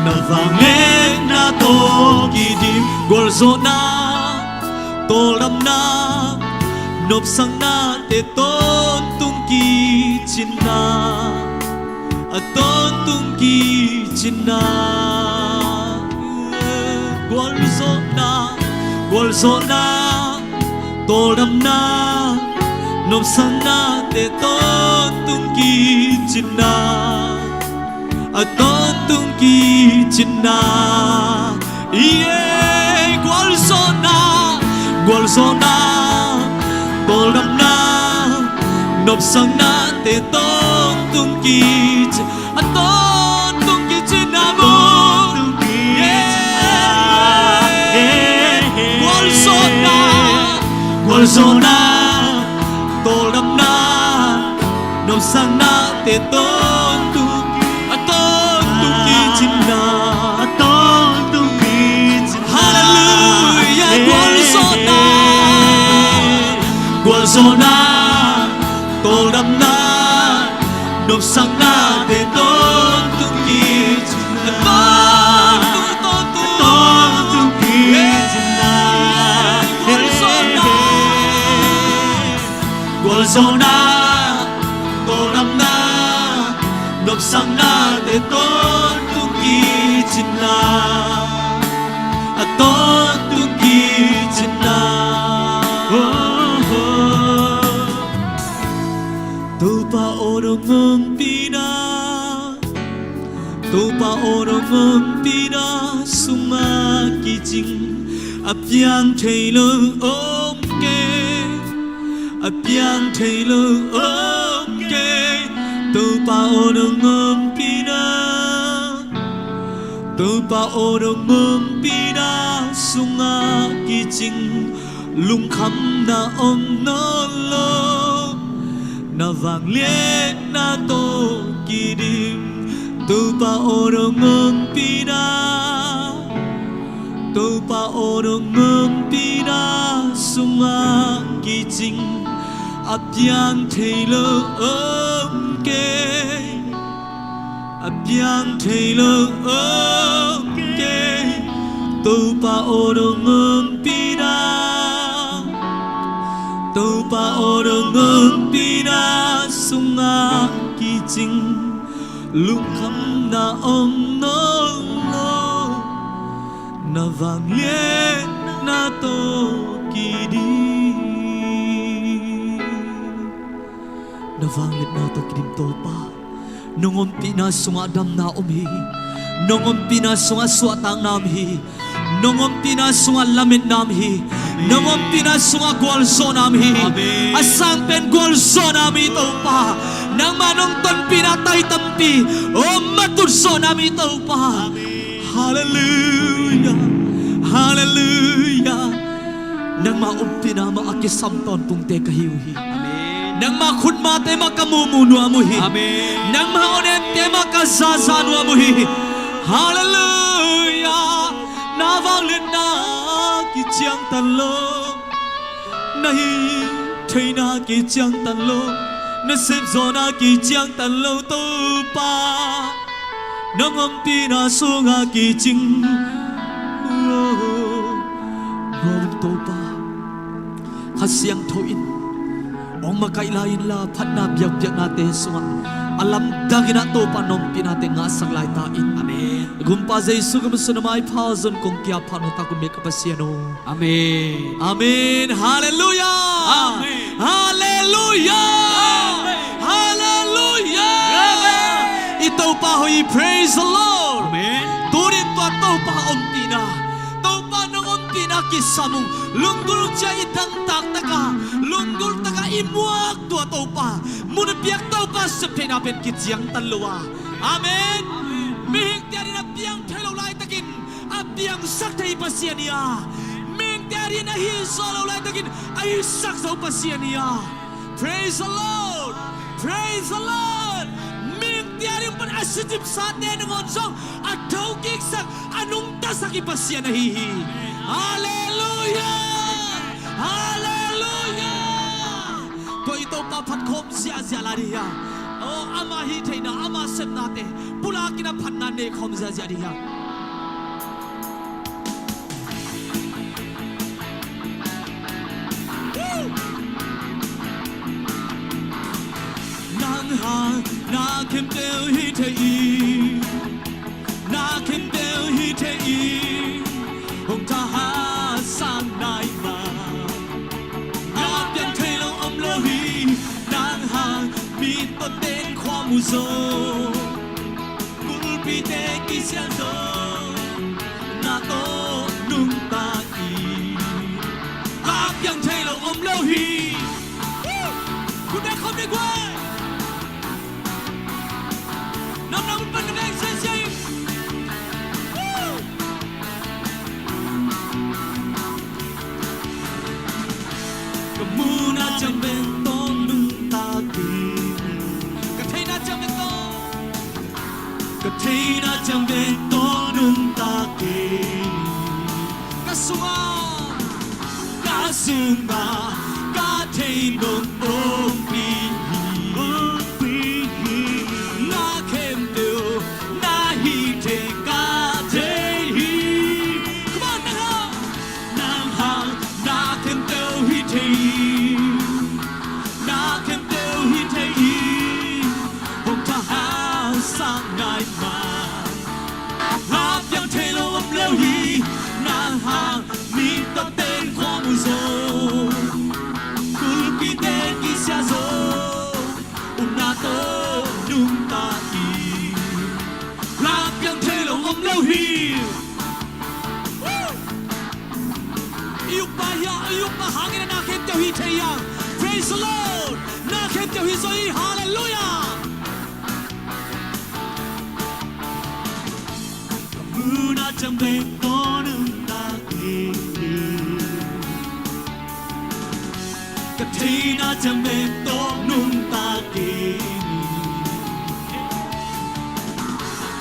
Na vangliatna tawh kidim. Gualzawhna, tawldamna, nopsaknate tawntung kicinna. A tawntung kicinna. Gualzawhna, gualzawhna, tawldamna, nopsaknate tawntung kicinna. A tawntung kicinna. Ie, gualzawhna, gualzawhna, tawldamna, nopsaknate tawntung kici, a tawntung kicinna mu. Ie, gualzawhna, gualzawhna, tawldamna, nopsaknate tawntung, a tawntung kicinna. A tawntung kicinna. Halleluijah. Gualzawhna, gualzawhna, tawldamna, nopsaknate tawntung kicinna. A tawntung, tawntung, tawntung kicinna. Gualzawhna, gualzawhna, tawldamna, nopsaknate tawntung kicinna. A tawntung kicinna. Oh, oh. Topa aw nong ompihna. Topa aw nong ompihna sungah kicing. A piang thei lo om kei. A piang thei lo om kei. Topa aw nong ompihna. Topa aw nong ompihna sungah kicing. Lungkhamna om nawn lo. Na vangliatna tawh kidim. Topa aw nong ompihna. Topa aw nong ompihna sungah kicing. A piang thei lo om kei. A piang thei lo om kei. Topa aw nong ompihna. Topa aw nong ompihna sungah kicing. Lungkhamna om nawn lo. Na vangliatna tawh kidim. Na vangliatna tawh kidim Topa. Nong ompihna sungah damna om hi. Nong ompihna sungah suahtakna om hi. Nong ompihna sungah lametna om hi. Nong ompihna sungah gualzawhna om hi. Amen. A sangpen gualzawhna om hi Topa. Nangmah nong tonpihna tai tampi om a tutzawhna om hi Topa. Amen. Halleluijah. Halleluijah. Nangmah ompihna mah a kisam tawntung te ka hi uh hi. Amen. Nangmah khutmate mah ka mumu nuam uh hi. Amen. Nangmah awnemte mah ka zaza nuam uh hi. Halleluijah. Na vangliatna kiciangtan lo. Na hih theihna kiciangtan lo. Na sepzawhna kiciangtan lo Topa. Nong ompihna sungah kicing. Nuam un Topa. Kha Siangtho in hong makaih lai inla phatna biakpiaknate sungah a lamdang in ah Topa nong ompihnate ngahsak lai ta in. Amen. Gumpa Jesu ka min suang na maipha zong kong kiapha nong tak un me ka Pasian aw. Amen. Amen. Halleluijah. Amen. Halleluijah. Amen. Halleluijah. Amen. I Topa hoih hi, praise the Lord. Amen. Tuni in tua Topa ompihna, Topa nong ompihna kisam ung. Lunggulh ciang i dangtak tak a, lunggulh tak a i muak tua Topa Pasian theihna pen kiciangtan lo a. Amen. Mihingte adingin a piang thei lo laitakin a piangsak thei Pasian hi a, mihingte adingin a hih zo lo laitakin a hisak zo Pasian hi a. Praise the Lord. Praise the Lord. Mihingte ading pan a sicipsate nangawn zong a thokiksak, a nungtasak i Pasian ahi hi. Halleluiah. Halleluiah. Tua i Topa phat khawm ziahziah lai ding hi hang. Aw, ama hih theihna, ama sepnate pulakin a phatna nei khawm ziahziah ding hi hang. Nang hang na khempeuh hih thei hi. Na khempeuh hih thei hi. Hong thahatsak nai mah. Na piang thei lo om lo hi. Nang hang mi tawh ten khua mu zo. Kulpite kisia zo. Na tawh nungta hi. Na piang thei lo om lo hi. Khut beng khawm ni guai. Namnam un pan na beng siasia in. Ka muhna ciang bek tawh nungta kei ni. Ka theihna ciang bek tawh. Ka theihna ciang bek tawh nungta kei ni. Ka sungah, ka sungah ka thei nong ompih hi. Na khempeuh na hih thei ka thei hi. Come on, nang hang. Nang hang na khempeuh hih thei hi. Na khempeuh hih thei hi. Hong thahatsak nai mah. Na piang thei lo om lo hi. Nang hang mi tawh ten khua mu zo. Kulpite kisia zo. Upna tawh nungta hi. Na piang thei lo om lo hi. I ukpa hi a, i ukpa hangin a na khempeuh hih thei hi a. Praise the Lord. Na khempeuh hih zo hi. Halleluiah. Ka muhna ciang bek tawh nungta kei ni. Ka theihna ciang bek tawh nungta kei ni.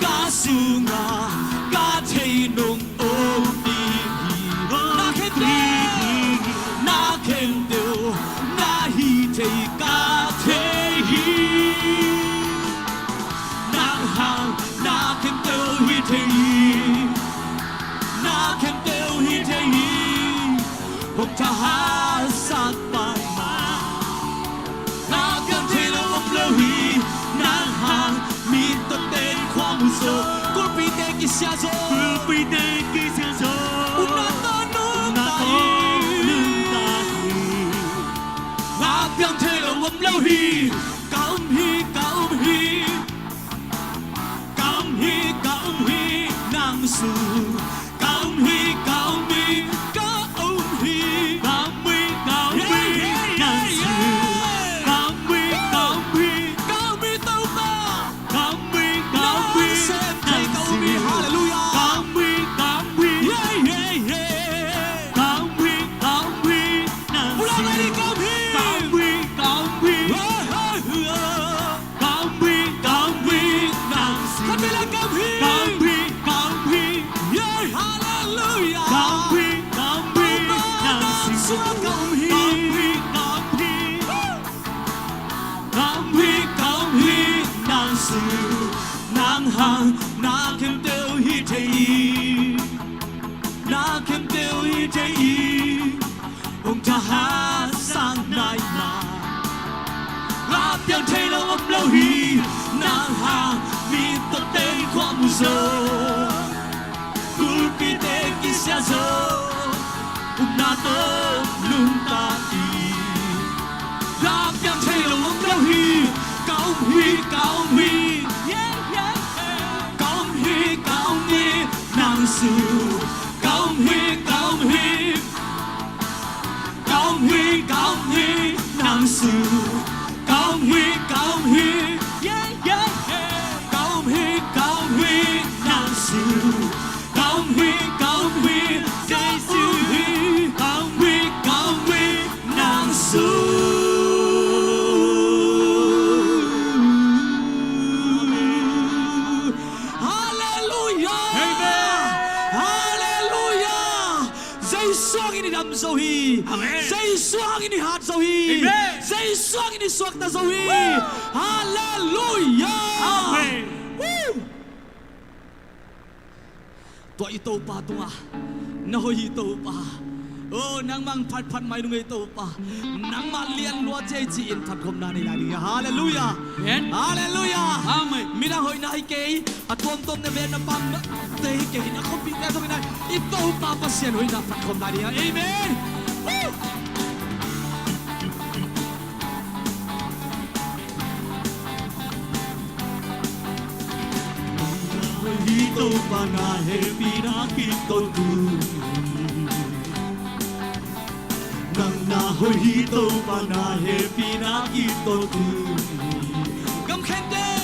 Ka sungah ka thei nong ompih hi. Na khempeuh, na khempeuh na hih thei ka thei hi. Nang hang na khempeuh hih thei hi. Na khempeuh hih thei hi. Hong thahatsak pai mah. Na piang thei lo om lo hi. Nang hang mi tawh ten khua mu zo. Kulpite kisia zo. Kulpite kisia zo. Upna tawh nungta hi. Na piang thei lo om lo hi. Ka um hi, ka um hi. Ka um hi, ka um hi, nang su. Ka um hi, ka um hi, ka um hi. Ka um hi, ka um hi, nang su. Ka um hi, ka um hi, ka um hi, Topa. Ka um hi, ka um hi, nang su. Halleluiah. Ka um hi, ka um hi. Ka um hi, ka um hi, nang su. Ka um hi, ka um hi. Ka um hi, ka um hi, nang su. Ka um hi, ka um hi. Halleluiah. Ka um hi, ka um hi, nang su. Ka um hi, ka um hi. Ka um hi, ka um hi, nang su. Nang hang na khempeuh hih thei hi. Na khempeuh hih thei hi. Hong thahatsak nai mah. Na piang thei lo om lo hi. Nang hang mi tawh ten khua mu zo. Kulpite kisia zo. Upna tawh nungta hi. Na piang thei lo om lo hi. Ka um hi, ka um hi. Ka um hi, ka um hi, nang su. Ka um hi, ka um hi. Ka um hi, ka um hi, nang su. Ka um hi, ka um hi, Amen. Jesu hangin i hat zo hi. Amen. Jesu hangin i suakta zo hi. Halleluia. Amen. Woo! Tua i Topa tungah na hoih hi Topa. Oh, nangmah phatphat mai nung ei Topa. Nangmah lian lua cia i ci-in phatkhopna nei lai ding hi. Halleluia. Amen. Halleluia. Amen. Midang hoihna hi kei, a tuamtuam na ven na pam te hi kei, na khuapihte zong hi na, i Topa Pasian hoihna phatkhopna nei ding hi. Amen. Woo! Nang na hoih hi Topa, na hehpihna kito tuni. Nang na hoih hi Topa, na hehpihna kito tuni. Gam khempeuh,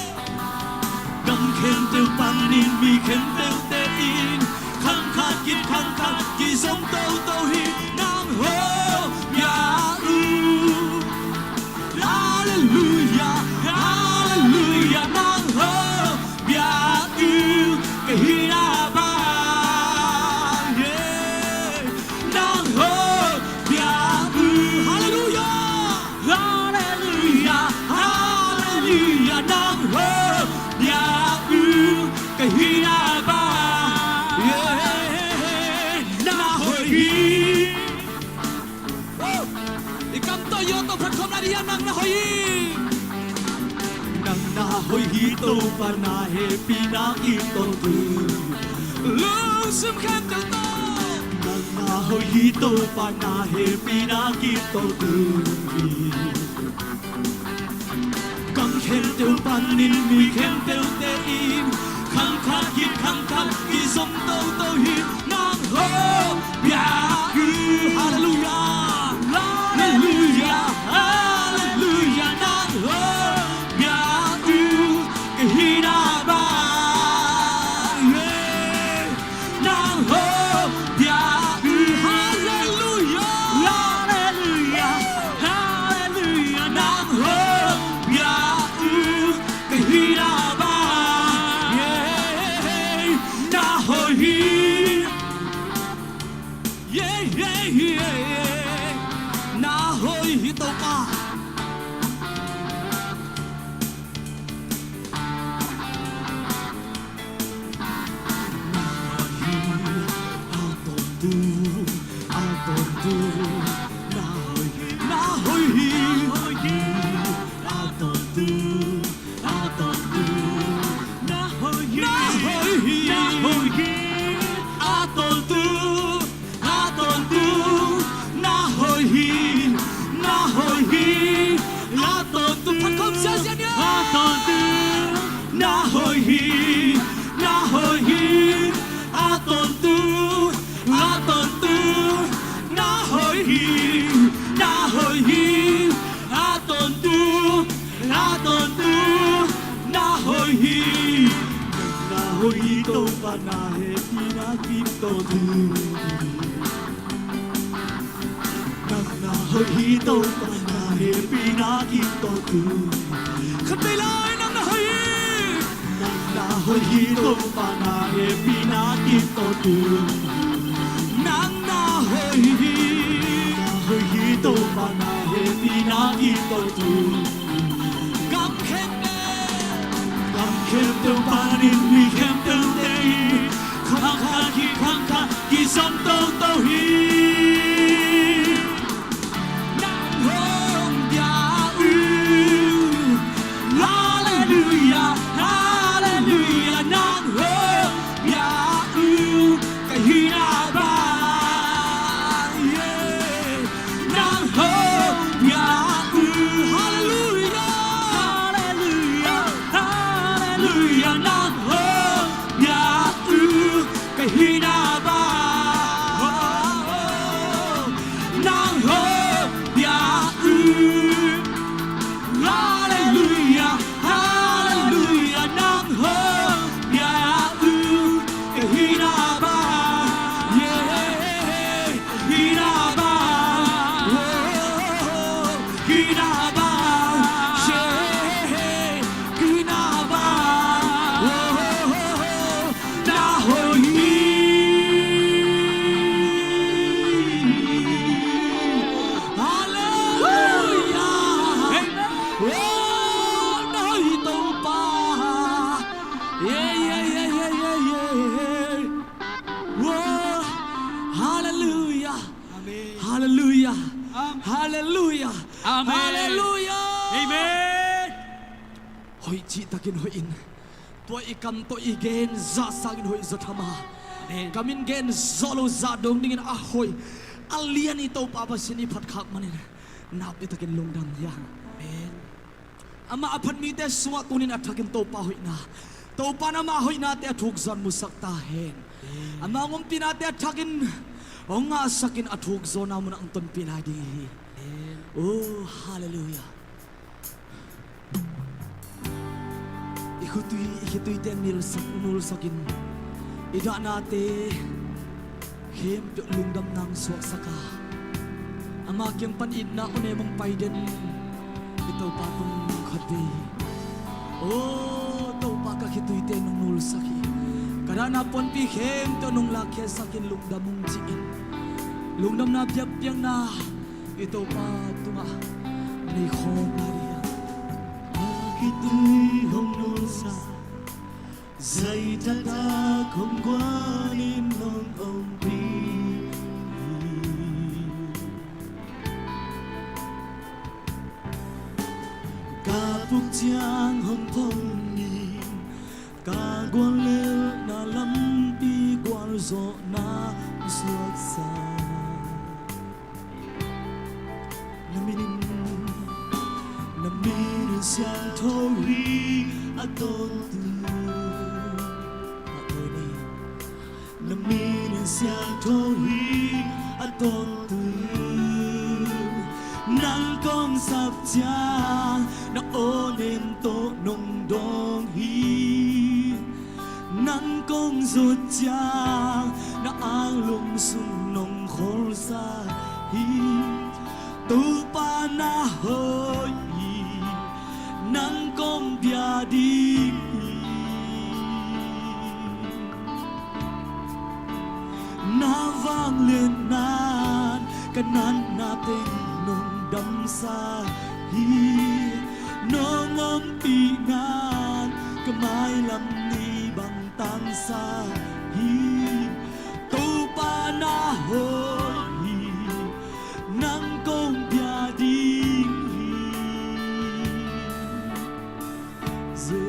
gam khempeuh panin mi khempeuhte in, khang khat khit khang khat kizom toto hi. Nang hong pia uh. Halleluia, halleluia, nang hong pia uh, ka hihna bang, yeah. Nang hong pia uh, halleluia, halleluia, halleluia, nang hong pia uh, ka hihna bang, yeah. Na hoih hi. Woo! I kam tawh i aw tawh phatkhopna ding hi, nang na hoih hi. Nang na hoih hi Topa, na hehpihna kito tuni. Lungsim khempeuh tawh. Nang na hoih hi Topa, na hehpihna kito tuni. Gam khempeuh panin mi khempeuhte in, khang khat khit khang khat kizom toto hi. Nang hong pia uh. Halleluia, halleluia, halleluia, nang hong pia uh, ka hihna bang, yeah. Nang hong pia uh. Halleluia, halleluia, halleluia, nang hong pia uh, ka hihna bang, yeah. Na hoih hi. Yeah, yeah, yeah, yeah. Na hoih hi Topa. Na hoih hi, a tawntung, a tawntung. Na hoih hi, na hoih hi, a tawntung, a tawntung. Na hoih hi, na hoih hi, na hoih hi, a tawntung, a tawntung. Na hoih hi, na hoih hi, a tawntung. Phatkhop siasia ni. A tawntung. Na hoih hi, na hoih hi, a tawntung, a tawntung. Na hoih hi, na hoih hi, a tawntung, a tawntung. Na hoih hi. Nang na hoih hi Topa, na hehpihna kito tuni. Nang na hoih hi Topa, na hehpihna kito tuni. Khat vei lai, nang na hoih hi. Nang na hoih hi Topa, na hehpihna kito tuni. Nang na hoih hi. Na hoih hi Topa, na hehpihna kito tuni. Gam khempeuh, gam khempeuh panin mi khempeuhte in, khang khat khit khang khat kizom toto hi. Nang hong pia uh. Halleluia, halleluia, nang hong pia uh, ka hihna bang, yeah. Nang hong pia uh. Halleluia, halleluia, halleluia, nang hong pia uh, ka hihna bang. Hoih cihtakin hoih in, tua i kam tawh i gen zah sangin hoih zaw tham a. Amen. Kam in gen zawh lo zah dong dingin a hoih a lian i Topa Pasian i phat khak manin, nakpi takin lungdam hi hang. Amen. Amah a phat mite sungah tunin a thakin Topa hoihna, Topa in amah hoihnate a thuk zaw in musak ta hen. Amen. Amah hong ompinate a thakin hong ngahsakin a thuk zawhna munah hong tonpih lai ding hi. Amen. Oh, halleluiah. I khutui, i khituite nilsak, nulsakin i dahnate khempeuh lungdamna hong suaksak a, ama kiang pan itna awnem hong pai den i Topa tung khat vei hi. Oh, Topa, ka khituite nong nulsak hi. Ka dahna puanpi khempeuh nong lakkhiatsakin lungdam ung ci-in lungdamna biakpiakna i Topa tungah nei khawm lai ding hi. A khitui hong nulsa, zai taktak hong guanin hong ompih. Ka puk ciang hong phong in, ka guallelhna lampi gualzawhna hong suaksa. Na min in, na min in siangtho hi a tawntung. Na min in siangtho hi a tawntung. Nang kong sap ciang na awnem tawh nong dawng hi. Nang kong zut ciang na anglum sung nong kholsa hi. Topa, na hoih hi, nang kong bia ding hi. Na vangliatna in ka natna teng nong damsa hi. Nong ompihna in ka mailam ni bang tangsa hi. Topa, na hoih hi, nang kong bia ding hi. Jesu.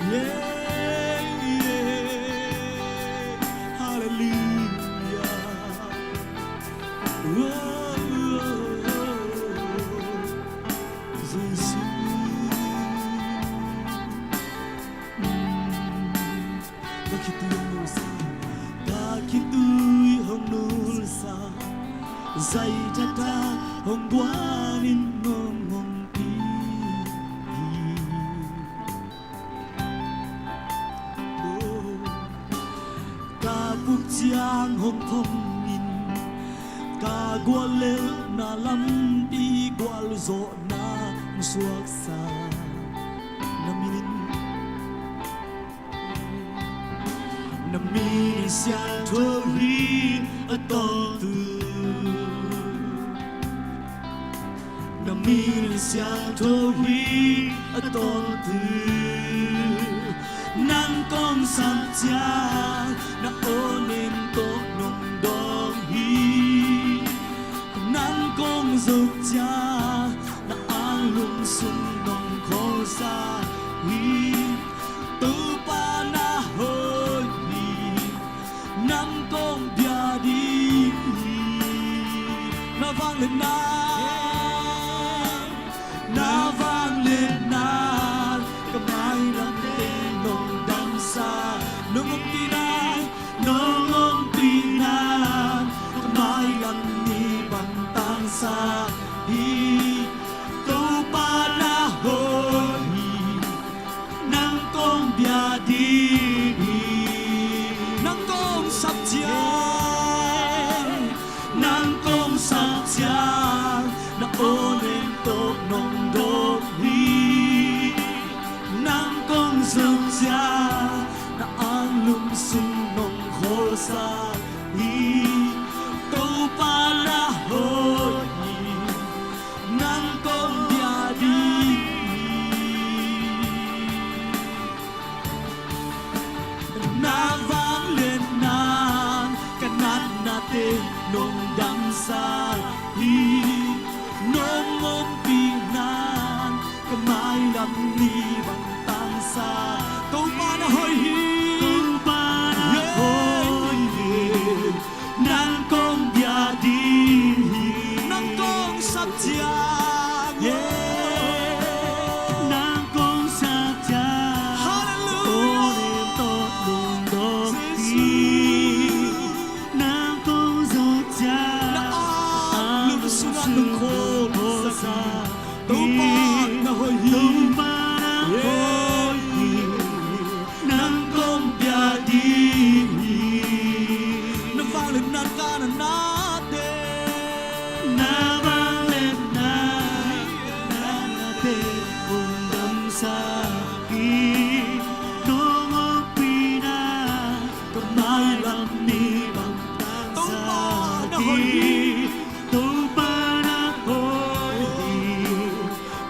Yeah, yeah. Hallelujah. Oh, oh, oh, oh. Jesu. Mm. Ka khitui hong nulsa, ka khitui hong nulsa, zai taktak hong guanin hong ompih. Oh. Ka puk ciang hong phong in, ka guallelhna lampi gualzawhna hong suaksa. Na min in, na min in siangtho hi a tawntung. Na min in siangtho hi a tawntung. Nang kong sap ciang na awnem tawh nong dawng hi. Nang kong zut ciang na anglum sung nong kholsa hi. Topa, na hoih hi, nang kong bia ding hi. Na vangliatna, na vangliatna in ka mailam teng nong damsa. Nong ompihna in, nong ompihna in ka mailam ni bang tangsa hi. Topa, na hoih hi, nang kong bia ding hi. Nang kong sap ciang, nang kong sap ciang na awnem tawh nong dawng hi. Nang kong zut ciang na anglum sung nong kholsa hi. Topa, na hoih hi, nang kong bia ding hi. Na vangliatna in ka natna teng nong damsa hi. Ni bang tangsa Topa na hoih hi. Topa na hoih hi. Nang kong bia ding hi. Nang kong sap ciang. Nang kong sap ciang. Hallelujah. Aw nem tawh nong dong hi. Nang kong zawh ciang. Na anglum sungah nong kholsa. Topa na hoih hi. Topa na hoih hi. Nang kong bia ding hi. Na vangliatna ka natnate. Na vangliatna ka natnate hong damsak hi. Nong ompihna ka mailam ni bang tangsa hi. Topa na hoih hi.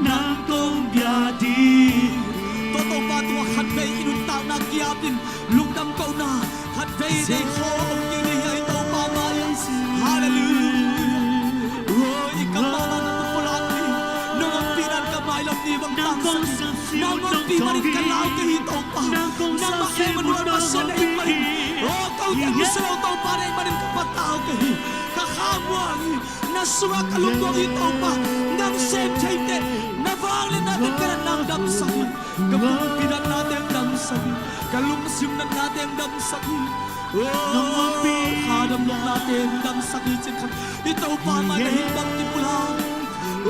Nang kong bia ding hi. Tua Topa tungah khatvei i nuntakna kiapin lungdam kohna khatvei nei khawm kik ni hi. Topa mai-ah. Hallelujah. Aw i kam mahmah nong pulak hi. Nong ompihna ka mailam ni bang tangsak hi. Nang ompih manin ka lau kei hi Topa. Nang mah Emmanuel Pasian na hih manin. Aw ko teng misi lo Topa na hih manin ka patau kei hi. Ka khamuang hi. Na sungah ka lungmuang hi Topa. Nang sem thei teh na vangliatna teng ka natna hong damsak hi. Ka pumpi natna teng damsak hi. Ka lungsim natna teng damsak hi. Aw ka damlohna teng damsak hi cih khat. I Topa mai na hih bang kipulak.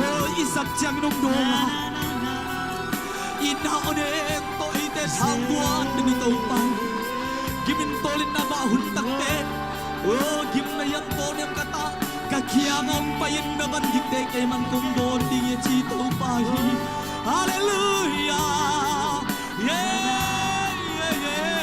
Aw i sap ciangin hong dawng a, i na aw nem tawh eite thangbuan ding hi Topa. Gim in tawlin na bah hun takte. Aw gim na hiam tawlin ka tah. Ka kiangah hong pai-in na van dikte kei man kong dawn ding hi ci Topa hi. Hallelujah. Yeah, yeah, yeah.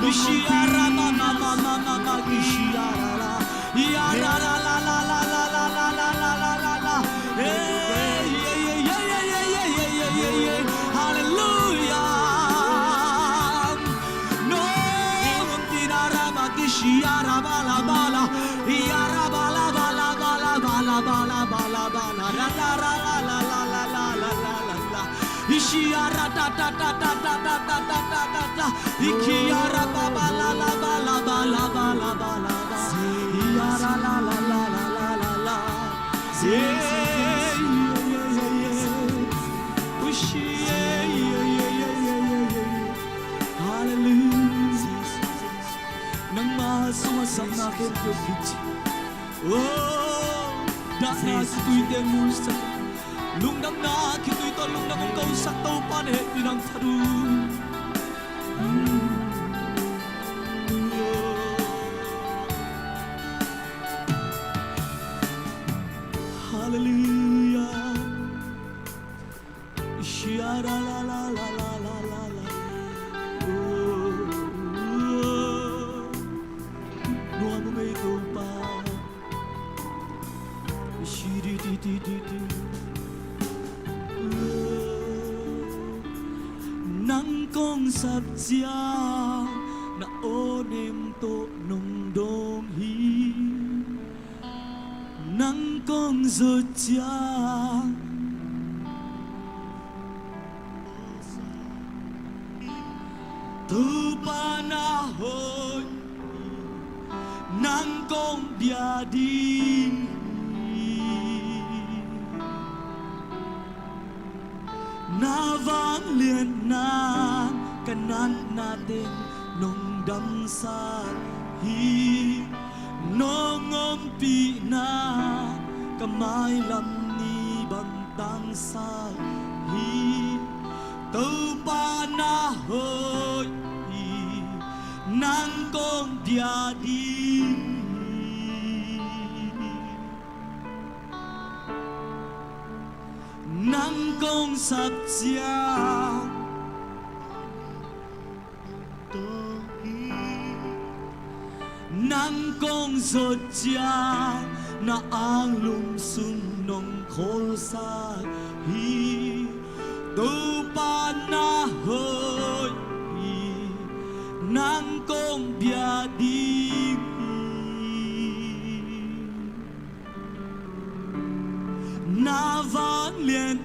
Ishara mama mama mama ishara la. Ishara la la la la. Hey, yeah, yeah, yeah. Hallelujah. No, tinara makishiara bala bala. Yara bala bala bala bala bala bala bala. Ra ra ra la la la la la la la la. Ishiara da da da da da da da da da da da. Ikiara ba ba la la ba la ba la ba la ba la ba. Iara la la la la la la la. Yeah, yeah, yeah, yeah, yeah. Ushi, yeah, yeah, yeah, yeah, yeah, yeah. Hallelujah. Nangmah sungah sapna khempeuh kici. Oh, dahna khitui teng mulsak. Lungdamna khitui tawh lungdam hong kosak Topa na hehpihna tha uh. Hallelujah. Shia ra la la la la la la la. Oh, oh, oh. Nuam ung ei Topa. Shi di di di di di. Oh, nang kong sap ciang na aw nem tawh nong dawng hi. Nang kong zawh ciang Topa na hoih hi. Nang kong bia ding hi. Na vangliatna ka natna teng nong damsak hi. Nong ompihna ka mailam ni bang tangsak hi. Topa na hoih hi. Nang kong bia ding hi. Nang kong sap ciang nang kong zawh ciang na anglum sung nong khawlsak hi. Topa na hoih hi. Nang kong bia ding hi.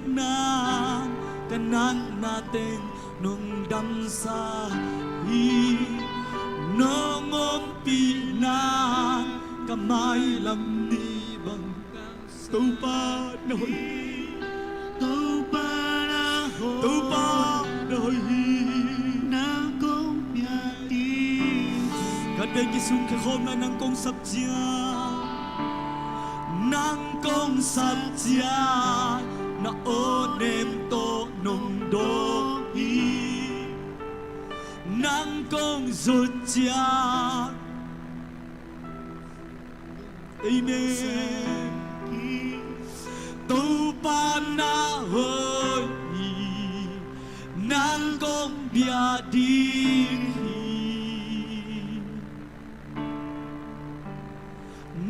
Nang ka natna teng nong damsa hi. Nong ompihna ka mailam ni bang. Topa na hoih hi. Topa na hoih. Topa na hoih hi. Nang kong biak ding. Khat vei kisung khia khawm lai. Nang kong sap ciang, nang kong sap ciang na aw nem tawh nong dawng hi. Nang kong zut ciang. Amen. Topa na hoih hi. Nang kong biak ding hi.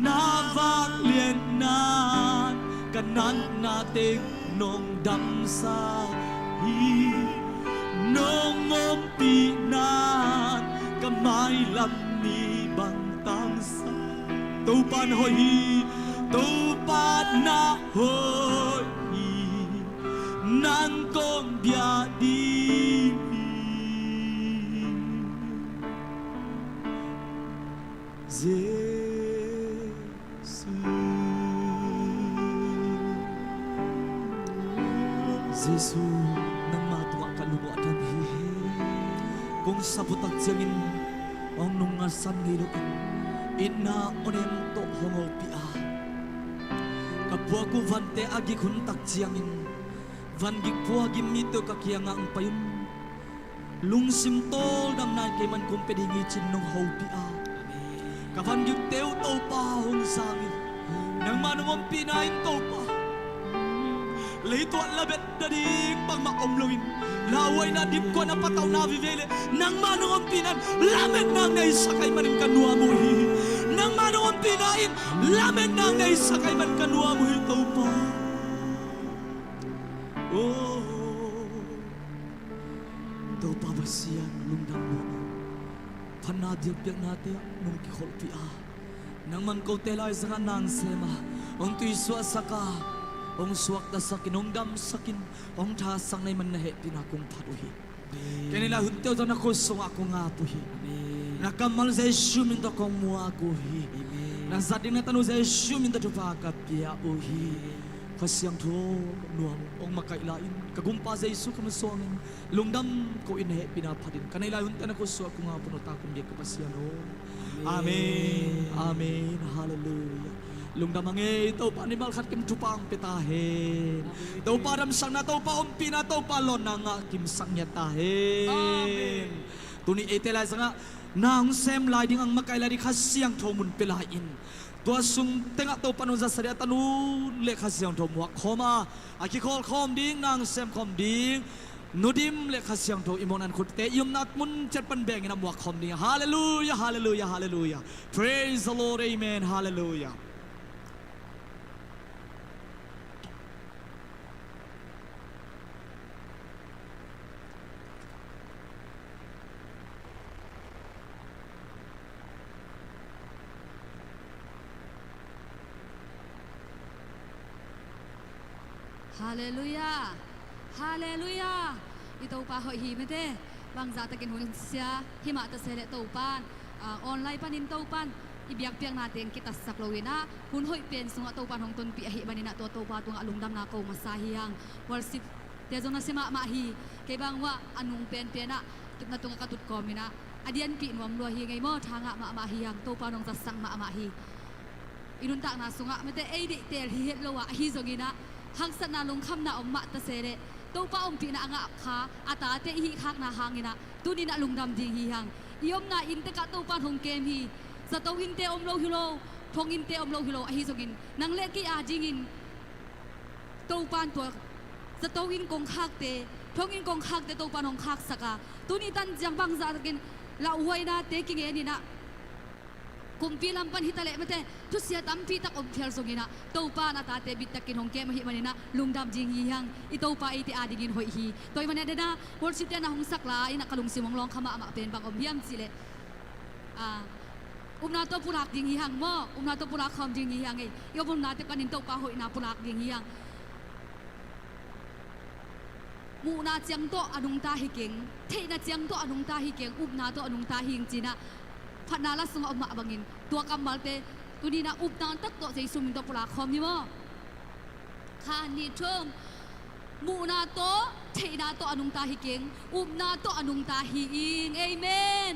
Na vangliatna ka natna teng nong damsa hi. Nong ompihna ka mailam ni bang tangsa. Topa na hoih hi. Topa na hoih hi. Nang kong biak ding hi. Jesu. Jesu, nangma tungah ka lung uh a dam hi. Kong sap uh tak ciangin hong nungngasan ngei loin, itna aw nem tawh hong hopih a, ka puak uh vante a gik hun tak ciangin, van gik puak gim mite uh ka kiangah hong pai un. Lungsim tawldamna in keiman kong pia ding hi ci-in nong hopih a, ka van gikte uh Topa hong zang in. Nangma nong ompihna in Topa, leitungah lamet nading bangmah om loin, lauhuaina, dipkuana, patauhna vive leh nangma nong ompihna in lametna hong neisak ahih manin ka nuam uh hi. Nangma nong ompihna in lametna hong neisak ahih manin ka nuam uh hi Topa. Oh. Topa Pasian, lungdam mawk. Phatna biakpiaknate ah nong kikholhpih a, nangman kote laizangah nang sem a, hong tuisuahsak a, hong suaktasakin, hong damsakin, hong thasakin, nangman na hehpihna kong phat uh hi. Amen. Kei ni lai hunte uh zong na khut sungah kong ap uh hi. Amen. Na kammal Jesu min tawh kong muak uh hi. Amen. Na zat ding na tanu Jesu min tawh thupha ka pia uh hi. Amen. Kha Siangtho nuam hong makaih lai-in, ka Gumpa Jesu ka min suangin lungdam ko-in, na hehpihna phatin ka nei lai hunte na khut sungah kong ap uh, nong tangkong biak ka Pasian aw. Amen. Amen. Halleluiah. Lungdam a ngei, Topa in mimal khat kim thupha hong pia ta hen. Topa damsakna, Topa ompihna, Topa lawnna ngah kimsak ngiat ta hen. Amen. Tuni eite laizangah na hong sem lai ding, hong makaih lai ding Kha Siangtho mun pia lai-in, tua sung tengah Topa nong zatsak ding a tanu le Kha Siangtho muak khawm a, a kikhawl khawm ding, na hong sem khawm ding Nu Dim le Kha Siangtho i mawhna in khutte i omna mun ciat pan bengin a muak khawm ding. Halleluiah, halleluiah, halleluiah. Praise the Lord, amen, halleluiah. Halleluiah. Halleluiah. I Topa hoih hi mate. Bangzah takin hun sia himah ta se leh Topan, ah, online panin Topan i biakpiakna teng kitatsak loin ah, hun hoih pen sungah Topan hong tonpih ahih manin ah, tua Topa tungah lungdamna ko masa hi hang. Worship te zong nasia mahmah hi. Kei bang uah a nung penpen ah na tungah ka tut kawmin ah, a dianpih nuam lua hi ngei maw, tha ngah mahmah hi hang. Topa nong zatsak mahmah hi. I nuntakna sungah mate ei deih teel hi het lo ah, ahi zongin ah haksatna lungkhamna om mah ta se leh Topa ompihna a ngah kha a tate i hih khakna hangin ah tuni in ah lungdam ding hi hang. I omna inn tek ah Topan hong kem hi. Zato innte om lo hi lo, thong innte om lo hi lo, ahi zongin nang le kei a dingin Topan tua zato inn kongkhakte, thong inn kongkhakte Topan hong khaksak a, tuni tan ciang bangzah takin lauhuainate kingen in ah, kumpi lam pan hi ta leh mate thusia tampi tak om phial zongin ah, Topan a tate bit takin hong kem ahih manin ah lungdam ding hi hang. I Topa eite a dingin hoih hi. Tua ahih manin ah, a dena worship te na hong sak lai-in ah ka lungsim hong lawng kha mahmah pen bang om hiam cih leh, ah, upna tawh pulak ding hi hang maw, upna tawh pulak khawm ding hi hang ei. I om omnate panin Topa hoihna pulak ding hi hang. Muhna ciang tawh a nungta hi keng, theihna ciang tawh a nungta hi keng, upna tawh a nungta hi ing ci-in ah phatna la sungah om mah bangin tua kammalte tuni-in ah upna tak tawh Jesu min tawh pulak khawm ni maw. Khat, nih, thum. Muhna tawh theihna tawh a nungta hi keng, upna tawh a nungta hi ing. Amen.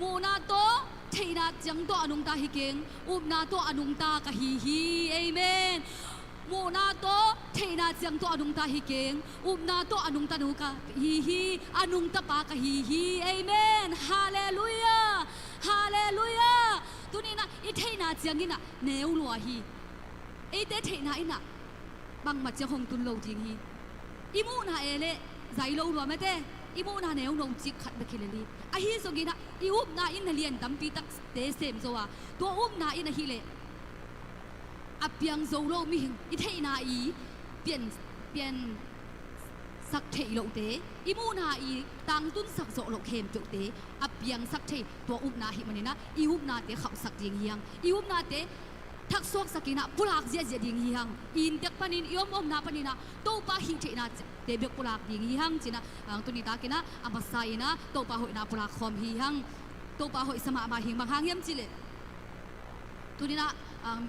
Muhna tawh theihna ciang tawh a nungta hi keng, upna tawh a nungta ka hi hi. Amen. Muhna tawh theihna ciang tawh a nungta hi keng, upna tawh a nungta nu ka hi hi, a nungta pa ka hi hi. Amen. Halleluiah. Halleluiah. Tuni-in ah i theihna ciangin ah neu lua hi. Eite theihna in ah bangmah ciang hong tun lo ding hi. I muhna e leh zai lo lua mate, i muhna neu no cik khat bek hi lel hi. Ahi zongin ah i upna in na lian tampi takte sem zo a, tua upna in ahih leh a piang zo lo mihing, i theihna i pian, pian sak theih lohte, i muhna i tangtun sak zawh loh khempeuhte a piangsak thei tua upna ahih manin ah i upnate khauhsak ding hi hang. I upnate thaksuaksak in ah pulak ziahziah ding hi hang. I inntek panin, i om omna panin ah Topa hih theihnate bek pulak ding hi hang ci-in ah, ah, tuni takin ah a masa in ah Topa hoihna pulak khawm hi hang. Topa hoihsa mahmah hi ing. Bang hang hiam cih leh tuni-in ah, ah,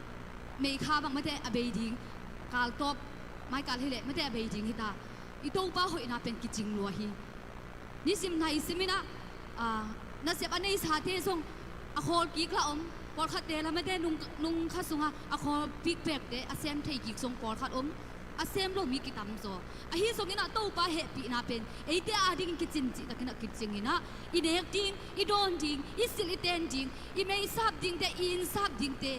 May kha bang mate a bei ding, kal tawp, mai kal hi leh mate a bei ding hi ta. I Topa hoihna pen kicing lua hi. Nisim naisim in ah, ah, nasep a neisate zong a khawl kik la om, pawlkhatte la mate nung, nung kha sungah a khawl kik pekte a sem thei kik zong pawlkhat om, a sem lo mi kitam zaw. Ahi zongin ah Topa hehpihna pen eite adingin kicin cih takin ah kicing in ah i nek ding, i dawn ding, i silh i ten ding, i meisap dingte, i innsap dingte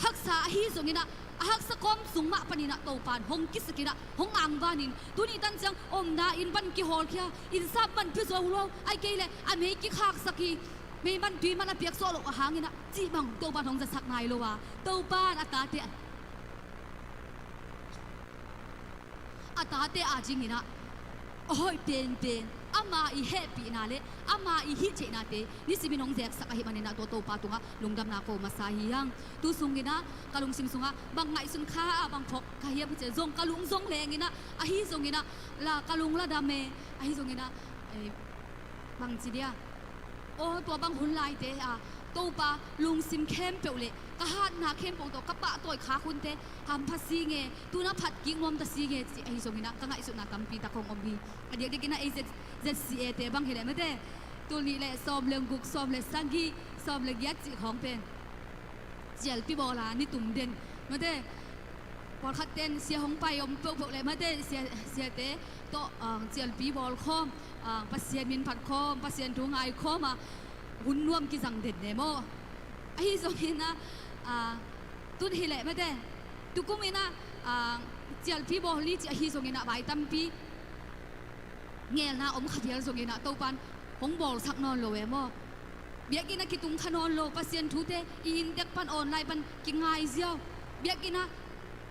haksa ahi zongin ah, a haksa kawm sung mah panin ah Topa in hong kisak in ah, hong angvanin, tuni tan ciang omna inn pan kihawlkhia, innsap man pia zo lo, ahih kei leh a mei kikhaksak hi, mei man tui man a piaksuah loh ahang in ah cih bang Topa in hong zasak nai lo a, Topa in a tate a tate adingin ah a hoih penpen, ama i hehpihna le ama i hih theihnate nisimin hong zeksak ahih manin ah tua Topa tungah lungdamna ko masa hi hang. Tu sungin ah ka lungsim sungah bang ngaihsun kha a, bang phawk kha hiam cih leh zong ka lung zong lengin ah, ahi zongin ah la ka lung la dam e, ahi zongin ah, eh, bang ci dia, aw, tua bang hun laite a Topa lungsim khempeuh le ka hatna khempeuh tawh ka pahtawi khak hunte hampha si nge, tu-in ah phat kik nuam ta si nge cih ahi zongin ah ka ngaihsutna tampi tak hong om hi. A diakdiakin ah ei Z, Z C A te bang hi leh mate, tul nih le sawm le guk, sawm le sagih, sawm le giat cih khawng pen cialpi bawl a ni tum den mate, pawlkhatte in sia hong pai om peuhpeuh le mate, sia, siate tawh, ah, cialpi bawl khawm, ah, Pasian min phat khawm, Pasian thu ngai khawm a hun nuam kizang den ne maw. Ahi zongin ah, ah, tun hi leh mate, tukum in ah, ah, cialpi bawl ni cih ahi zongin ah vai tampi ngelna om kha vial zongin ah Topa in hong bawlsak nawn lo e maw. Biakinn ah kitung kha nawn lo, Pasian thute i inntek pan online pan kingai ziau. Biakinn ah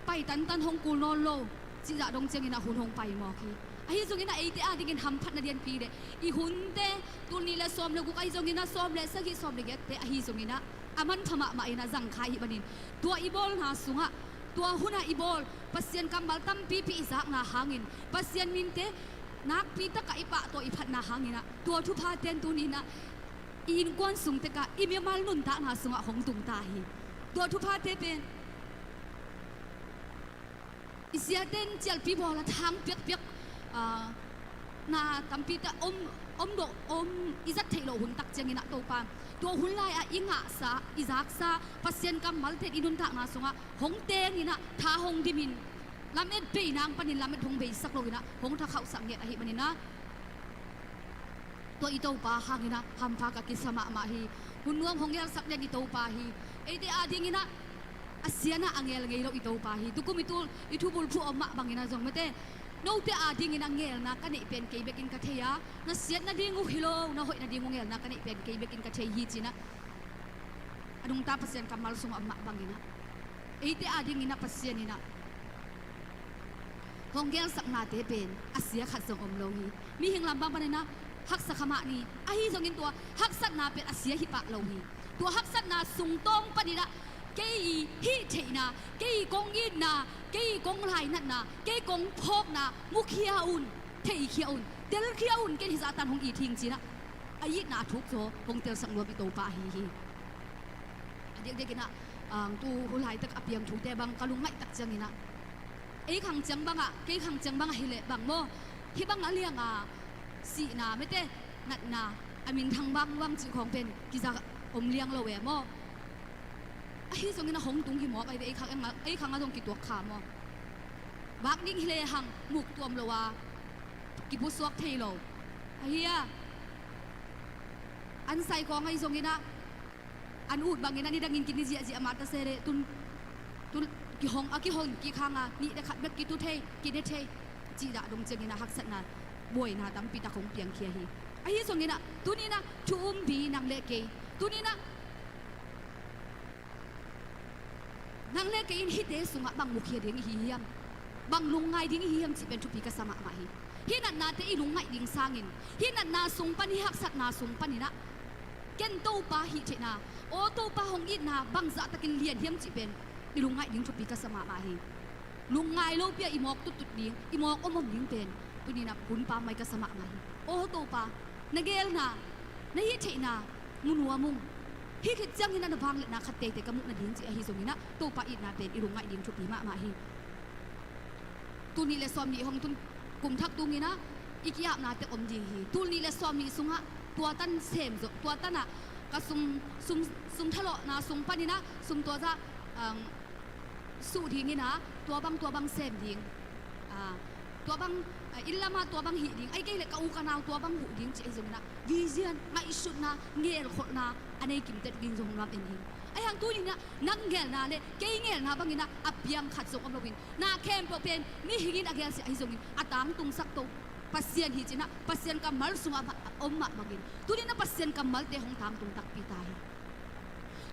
pai tantan hong kul nawn lo, cih zah dong ciangin ah hun hong pai mawk hi. Ahi zongin ah eite adingin hamphatna lianpi le i hunte, tul nih le sawm le guk ahi zongin ah, sawm le sagih, sawm le giatte ahi zongin ah a manpha mahmah in ah zang kha ahih manin tua i bawlna sungah, tua hunah i bawl Pasian kammal tampipi i zakna hangin, Pasian minte nakpi takah i pahtawi i phatna hangin ah tua thuphate in tuni-in ah i innkuan sung tekah i mimal nuntakna sungah hong tung ta hi. Tua thuphate pen i siate in cialpi bawl a thang piakpiak, ah, na tampi tak om, om dawh, om i zat theih loh hun tak ciangin ah Topa in tua hun lai-ah i ngahsa, i zaksa Pasian kammalte in i nuntakna sungah hong tengin ah tha hong dimin, lamet bei nang panin lamet hong beisak loin ah hong tha khauhsak ngiat ahih manin ah tua i Topa hangin ah hampha ka kisa mahmah hi. Hun nuam hong ngelsak den i Topa hi. Eite adingin ah a sian ah a ngel ngei lo i Topa hi. Tukum i tul i thubulphuh om mah bangin ah zong mate, note adingin ah ngelna ka neih pen kei bekin ka thei a, na siat nading uh hi lo, na hoih nading uh ngelna ka neih pen kei bekin ka thei hi ci-in ah a nungta Pasian kammal sungah om mah bangin ah eite adingin ah Pasian in ah hong gelsaknate pen a sia khat zong om lo hi. Mihing lam bang panin ah haksa kha mah ni, ahi zongin tua haksatna pen a sia hi pah lo hi. Tua haksatna sungtawng panin ah kei i hih theihna, kei i kong itna, kei i kong lainatna, kei kong phawkna mukhia un. Theikhia un, telkhia un, ken hizah tan hong it hing ci-in ah, a itna a thuk zaw hong telsak nuam i Topa ahi hi. A diakdiak in ah, ang, tu laitak a piang thute bang ka lungngaih tak ciangin ah, ei khang ciang bangah, kei khang ciang bangah hileh bang maw, hih bang a lianga sihna, mete natna, a minthang bangbang cih khawng pen kiza om liang lo e maw. Ahi zongin a hong tung hi mawk ahi ve, ei khang, ei khang a zong kituak kha maw. Vak ding hi lehang muk tuam lo a kipusuak thei lo. Ahi a, an sai khawng ahi zongin ah, an ut bangin a nidangin kini ziahziah mah ta se leh tun, tun kihong, a kihong kik hanga nih le khat bek kitu thei, kine thei, cih dah dong ciangin ah haksatna, buaina tampi tak hong piangkhia hi. Ahi zongin ah tuni-in ah thu um pi nang le kei. Tuni-in ah nang le kei in hihte sungah bang mukhia ding i hi hiam, bang lungngai ding i hi hiam cih pen thupi ka sa mahmah hi. Hih natnate i lungngaih ding sangin, hih natna sung pan, hih haksatna sung panin ah, ken Topa hih theihna, aw Topa hong itna bangzah takin lian hiam cih pen i lungngaih ding thupi ka sa mahmah hi. Lungngai lopi-a i mawk tuttut ding, i mawk omom ding pen tuni-in ah hunpa mai ka sa mahmah hi. Aw Topa, na geelna, na hih theihna mu nuam ung. Hih khit ciangin ah na vangliatna khat teitei ka muh nading cih ahi zongin ah Topa itna pen i lungngaih ding thupi mahmah hi. Tul nih le sawm nih hong tun kum thak tungin ah i ki-apna tek om ding hi. Tul nih le sawm nih sungah tua tan sem zo, tua tan ah ka sum, sum, sum thalawhna sung panin ah sum tua zah, ang, suh dingin ah tua bang, tua bang sem ding. Ah, tua bang, ah, inn lamah tua bang hih ding, ahih kei leh ka u ka nau tua bang huh ding cih ahi zongin ah, vision, ngaihsutna, ngelkholhna a nei kimte ding zong nuam en hi. Ahi hang tuni-in ah nang ngelna le kei ngelna bangin ah a piang khat zong om loin, na khempeuh pen mihing in a gel seh ahi zongin a tangtungsak to Pasian hi ci-in ah Pasian kammal sungah a om mah bangin, tuni-in ah Pasian kammalte hong tangtung takpi ta hi.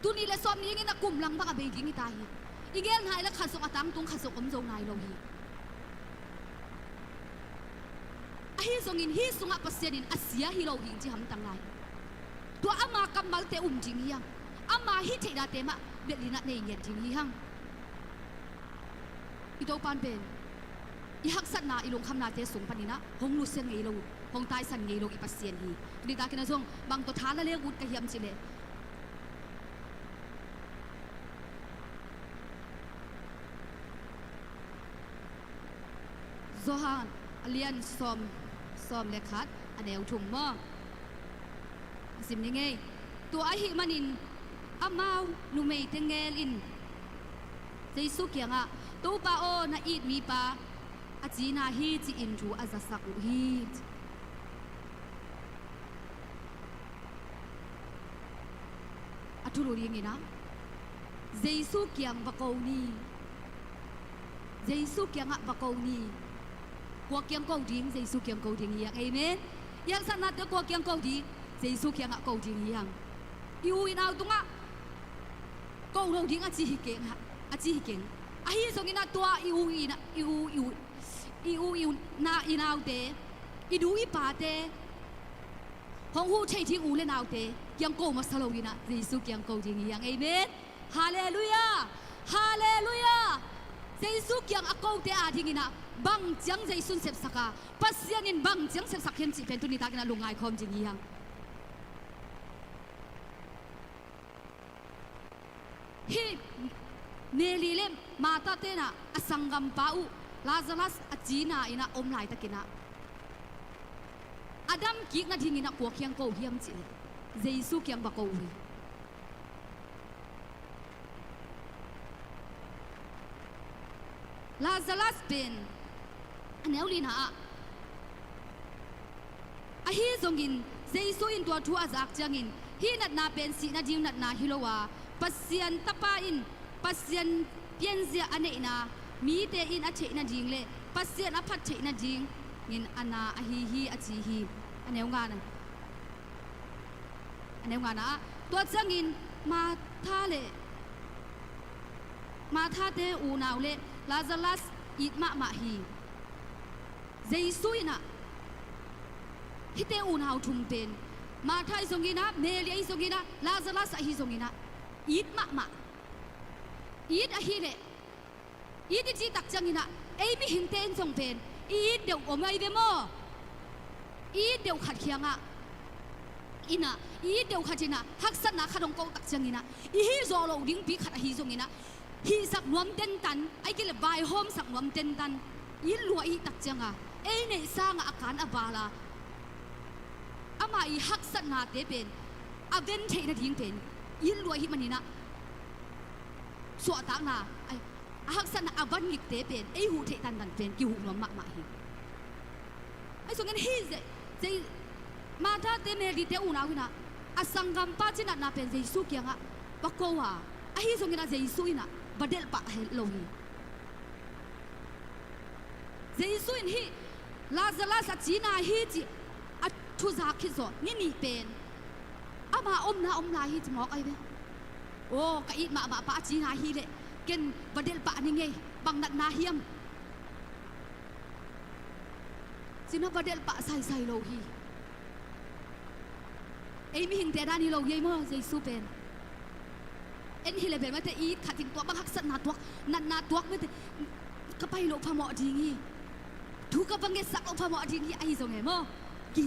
Tul nih le sawm nih in ah kum lang bang a bei ding hi ta hi. I ngelna i la khat zong a tangtung khat zong om zo nai lo hi. Ahi zongin hih sungah Pasian in a sia hi lo hi ci hamtang lai. Tua ama kammalte um ding hi hang. Ama hih theihnate mah belh in ah nei ngiat ding hi hang. I Topa'n pen i haksatna, i lungkhamnate sung panin ah hong nusia ngei lo, hong taisan ngei lo i Pasian hi. Tuni takin ah zong bang tawh tha la leng ut ka hiam cih leh, Johan a lian sawm, sawm le khat, a neu thum maw? Sim ni ngei. Tua ahih manin amau numeite ngel in Jesu kiangah, "Topa aw, na it mipa a cina hi," ci-in thu a zasak uh hi. A thulu dingin ah, Jesu kiang va ko ni. Jesu kiangah va ko ni. Kua kiang ko ding? Jesu kiang ko ding hi hang. Amen. I haksatnate kua kiang ko ding? Jesu kiangah ko ding hi hang. I u i nau tungah ko lo ding a ci hi keng, a ci hi keng. Ahi zongin ah tua i u i na, i u, i u, i u, i u na, i naute, i du i pate, hong huh thei ding u le naute kiang ko masa lo in ah Jesu kiang ko ding hi hang. Amen. Halleluiah. Halleluiah. Jesu kiang a kote adingin ah bang ciang Jesu'n sepsak a, Pasian in bang ciang sepsak hiam cih pen tuni takin ah lungngai khawm ding hi hang. Hih Mary le Martha te'n ah a sanggampa uh Lazarus a cina in ah om laitakin ah, a dam kik nadingin ah kua kiang ko hiam cih leh Jesu kiang va ko uh hi. Lazarus pen a neu lina ah, ahi zongin Jesu in tua thu a zak ciangin, hih natna pen sih nading natna hi lo a, Pasian Tapa in Pasian pianzia a neihna, mite in a theih nading le Pasian a phat theih nadingin a na ahi hi, a ci hi. A neu ngana, a neu ngana ah, tua ciangin Martha le, Martha-te unau le Lazarus it mahmah hi. Jesu in ah hihte unau thum pen, Martha ahi zongin ah, Mary ahi zongin ah, Lazarus ahi zongin ah, it mahmah. It ahih leh, it i cih tak ciangin ah, ei mihingte in zong pen i it deuh om ahi ve maw? I it deuh khat kiangah, inah, i it deuh khat inah haksatna khat hong koh tak cianginah, i hih zawh loh dingpi khat ahi zonginah, hihsak nuam tentan, ahih kei leh vaihawmsak nuam tentan, i it lua i hih tak cianga, ei neih sangah a kan a val a, ama i haksatnate pen a ven theih nading pen i it lua i hih maninah, suahtakna, ai, a haksatna a van ngikte pen ei huh theih tantan pen kihuh nuam mahmah hi. Ahi zongin hih zei, zei, Martha-te, Mary-te unau inah a sanggampa cinatna pen Jesu kiangah va ko a, ahi zonginah Jesu inah va delh pah het lo hi. Jesu in hih Lazarus a cina hi cih a thuzak khit zawh ni nih pen ama omna om lai hi ci mawk ahi ve. Aw, ka it mahmah pa a cina hi leh ken va delh pah ni ngei, bang natna hiam? Cinah va delh pah saisai lo hi. Ei mihingte dan hi lo hi ei maw, Jesu pen. En hileh bel mate, i it khat in tua bang haksatna tuak, natna tuak mate, ka pai loh phamawh ding hi. Thu ka va ngetsak loh phamawh ding hi, ahi zong e maw, ki,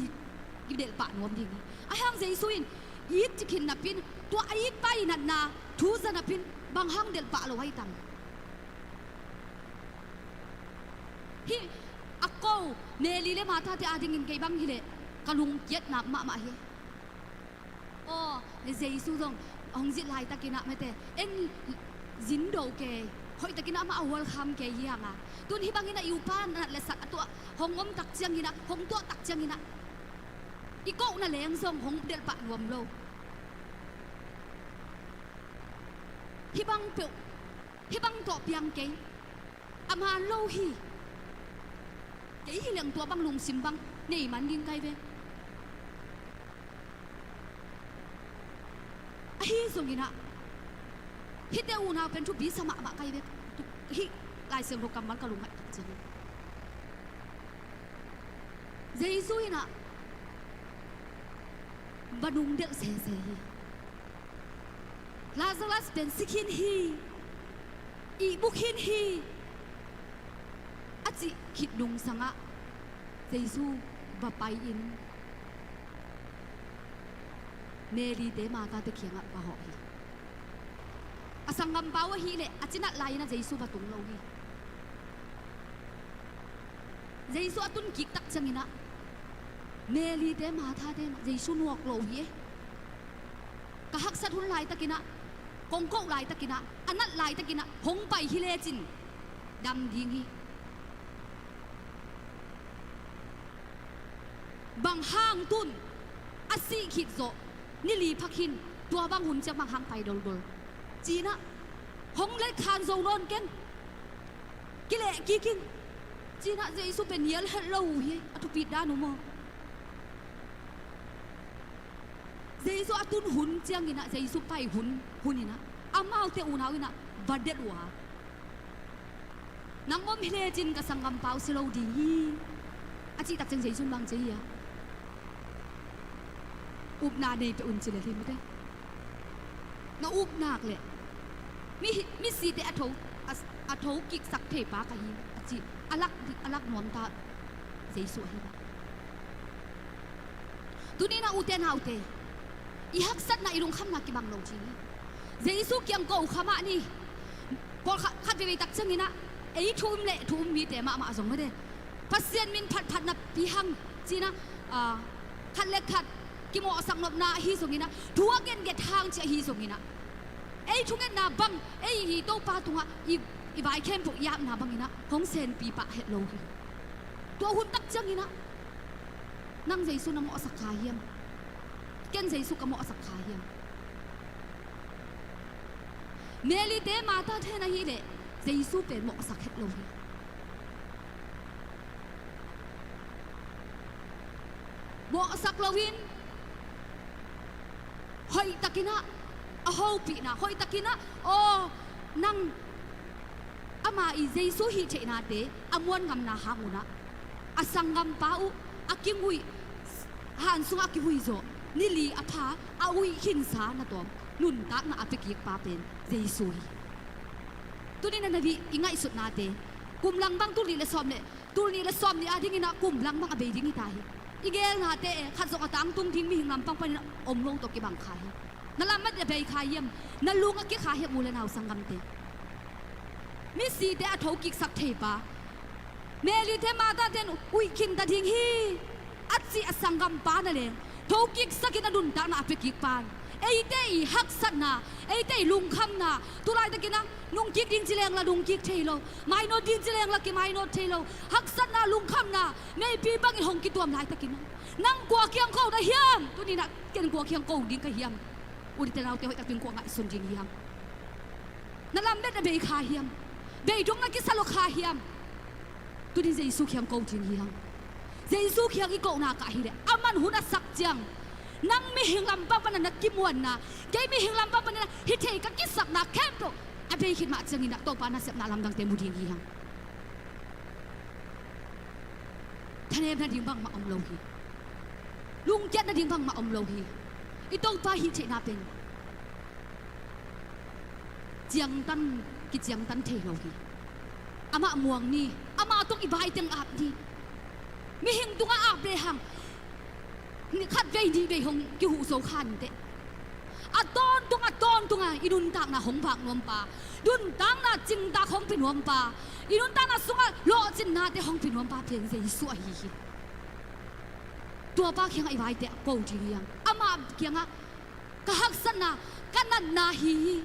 ki delh pah nuam ding hi. Ahi hang Jesu in i it cih khin napin, tua a itpa i natna thu za napin bang hang delh pah lo ahi tam? Hih a ko Mary le Martha-te adingin kei bang hileh ka lungkiatna mahmah hi. Aw, Jesu zong hong zin laitakinah mate, en zin do kei, hoihtakinah amah a welcome kei hi hanga. Tun hih banginah i upa nat le sat a tuah hong om tak cianginah, hong tuah tak cianginah i kohna leng zong hong delh pah nuam lo. Hih bang peuh, hih bang tawh piang kei, a man lo hi. Kei hi leng tua bang lungsim bang nei man ding kai ve. Ahi zonginah hihte unau pen thupi sa mahmah kai ve. Hih Lai Siangtho kammal ka lungngaih tak ciangin Jesu inah va nungdelh sese hi. Lazarus pen si khin hi, ihmu khin hi, a cih khit nungsangah Jesu va pai-in Mary-te Martha-te kiangah va hawh hi. A sanggampa uh ahileh a cinat lai-inah Jesu va tung lo hi. Jesu a tun kik tak cianginah Mary-te Martha-te inah Jesu nuak lo hi e. Ka haksat hun laitakinah, kong koh laitakinah, a nat laitakinah hong pai hi lecin dam ding hi. Bang hang tun a sih khit zawh ni li phak hin, tua bang hun ciang bang hang pai doldol? Cinah hong letkhan zo nawn keng, kileh kik in. Cinah Jesu pen nial het lo uh hi, a thupit dan uh maw? Jesu a tun hun cianginah, Jesu pai hun, huninah amaute unau inah va delh uh a, nang om hi lecin ka sanggampa uh si lo ding hi, a cih tak ciang Jesu in bang ci hi a? Upna nei peuh un ci le hi mate. Na upnak leh mi, misite a tho, a, a tho kiksak thei pa ka hi, a ci, a lak, a lak nuam ta Jesu ahi. Tuninah ute naute, i haksatna, i lungkhamna kibang lo ci hi. Jesu kiang ko kha mah ni. Pawlkhat khat veivei tak cianginah ei thu um le thu um mite mahmah zong mate, Pasian min phatphat napi hang cinah, ah, khat le khat kimawhsak nopna ahi zonginah, thu a genget hang ci ahi zonginah, ei thungetna bang, ei i Topa tungah i, i vai khempeuh i apna banginah hong senpi pah het lo hi. Tua hun tak cianginah nang Jesu na mawhsak kha hiam? Ken Jesu ka mawhsak kha hiam? Mary-te Martha-te na hileh Jesu pen mawhsak het lo hi. Mawhsak loin hoihtakinah a hopihna, hoihtakinah, aw, nang ama i Jesu hih theihnate a muan ngamna hang unah a sanggampa uh a kinguih, han sungah a kihuih zawh ni li a pha, a uih khinsa na tawm nuntakna a piakikpa pen Jesu hi. Tuninah na vih i ngaihsutnate, kum lang bang tul nih le sawm le, tul nih le sawm nih adinginah kum lang bang a bei ding hi ta hi. I geelnate e, khat zong a tangtung ding mihing lampang panin a om lo tawh kibang kha hi. Na lamet a bei kha hiam? Na lung a kikha hiam, u le nau sanggamte? Misite a thokiksak thei pa, Mary te Martha ten uih khin ta ding hi a cih a sanggampa na leng thokiksakin a nuntakna a pia kik pan, eite i haksatna, eite i lungkhamna, tulaitakin a nungkik ding ci leng la nungkik thei lo, mainawt ding ci leng la kimainawt thei lo, haksatna, lungkhamna, meipi bangin hong kituam laitakin a, nang kua kiang ko na hiam? Tuni-in a ken kua kiang ko ding ka hiam? U te nau te, hoih takin kua ngaihsun ding hiam? Na lamet a bei kha hiam? Bei dong na kisa lo kha hiam? Tuni-in Jesu kiang ko ding hiam? Jesu kiang i kohna kah hileh aman hun a sak ciang, nang mihing lampang pana na kimuanna, kei mihing lampang pana hi thei ka kisapna khempeuh a bei khit mah ciangin a Topa nasepna lamdangte mu ding hiam? Thanem nading bangmah om lo hi. Lungkiat nading bangmah om lo hi. I Topa hih theihna pen ciangtan, kiciangtan thei lo hi. Amah muang ni, amah tawh i bai teng ap ni. Mihing tungah ap lehang ni khat vei nih vei hong kihuh zo kha inteh. A tawntung, a tawntunga i nuntakna hong vak nuampa, nuntakna cingtak hong pia nuampa, i nuntakna sungah lawhcinnate hong pia nuampa pen Jesu ahi hi. Tuapa kiangah i vaite a ko ding hiam? Amah kiangah ka haksatna, ka natna hi hi.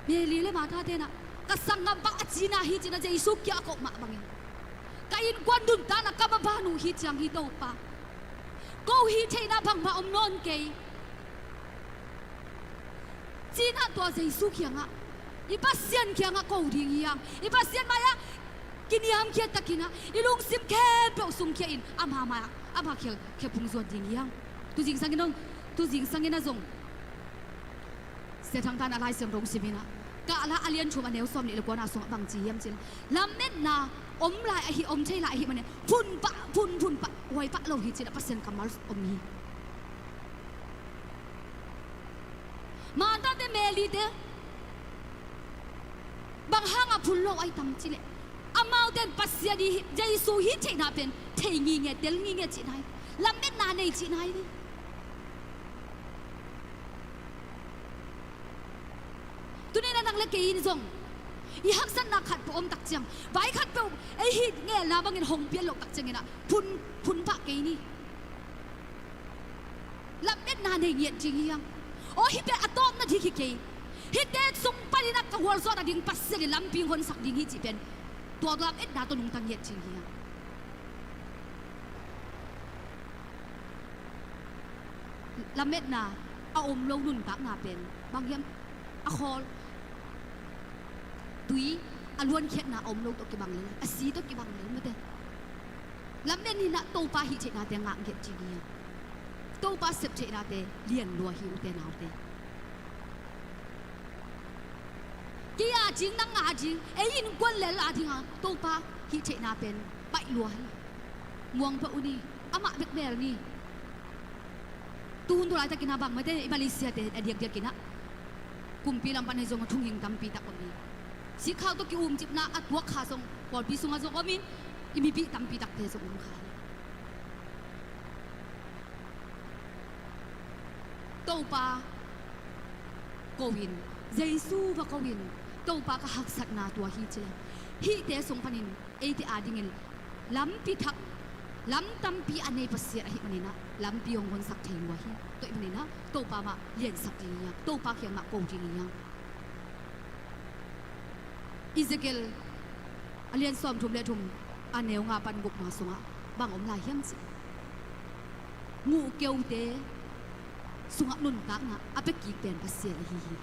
Mary le Martha tenah ka sanggam bang a cina hi cinah Jesu kiang a koh mah bangin, ka innkuan nuntakna ka maban uh hi ciang hi Topa, ko hih theihna bangmah om nawn kei cinah tua Jesu kiangah, i Pasian kiangah ko ding hiam? I Pasian mai-ah kiniamkhiat takinah i lungsim khempeuh sungkhia in ama mai-ah, ama khia, khia phung zuan ding hiam? Tuzing sangin dong, tuzing sangin a zong Sia Thang Than a Lai Siangtho siminah, Kahla a lian thum a neu sawm nih le kuana sungah bang ci hiam cin, lametna om lai ahi, om thei lai ahi manin phun pah, phun, phun pah, huai pah lo hi cinah Pasian kammal om hi. Martha te, Mary te bang hanga phun lo ai tam cileh, amaute in Pasian i, Jesu hih theihna pen thei ngingei, tel ngingei cihna hi. Lametna nei cihna hi. Tuni-in a nang le kei in zong i haksatna khat peuh om tak ciang, vai khat peuh ei hih ngelna bangin hong pian loh tak cianginah phun, phun pah kei ni. Lametna nei ngiat ding hiam? Aw, hih pen a tawpna ding hi kei. Hihte sung paninah ka hualzawh nading Pasian in lampi honsak ding hi cih pen tua lametna tawh nungta ngiat ding hiam? Lametna a om lo nuntakna pen bang hiam? A khawl tui a luankhiatna a om lo tawh kibang lel, a si tawh kibang lel mate. Lamet inah Topa hih theihnate ngah ngiat ding hi. Topa sep theihnate lian lua hi, ute naute. Kei a ding, nang a ding, ei innkuan lel a dinga Topa hih theihna pen baih lua hi. Muang pah uh ni, amah bek bel ni. Tuhun tu laitakinah bang mate, i Malaysia te a diakdiakinah kumpi lam pan ahi zong a thunghing tampi tak om hi. Sikkhau tawh ki-umcipna a tuak kha zong pawlpi sungah zong om in, i mipih tampi takte zong om kha hi. Topa ko in, Jesu va ko in, Topa ka haksatna tua hi cileh, hihte sung panin eite adingin lampi thak, lam tampi a nei Pasian ahih maninah lampi hong honsak thei lua hi. Tua ahih maninah Topa mah liansak ding hi hang, Topa kiang mah ko ding hi hang. Ezekiel a lian sawmthum le thum a neu nga pan gukna sungah bang om lai hiam cih, nguhkeute sungah nuntakna a pia kik pen Pasian ahi hi.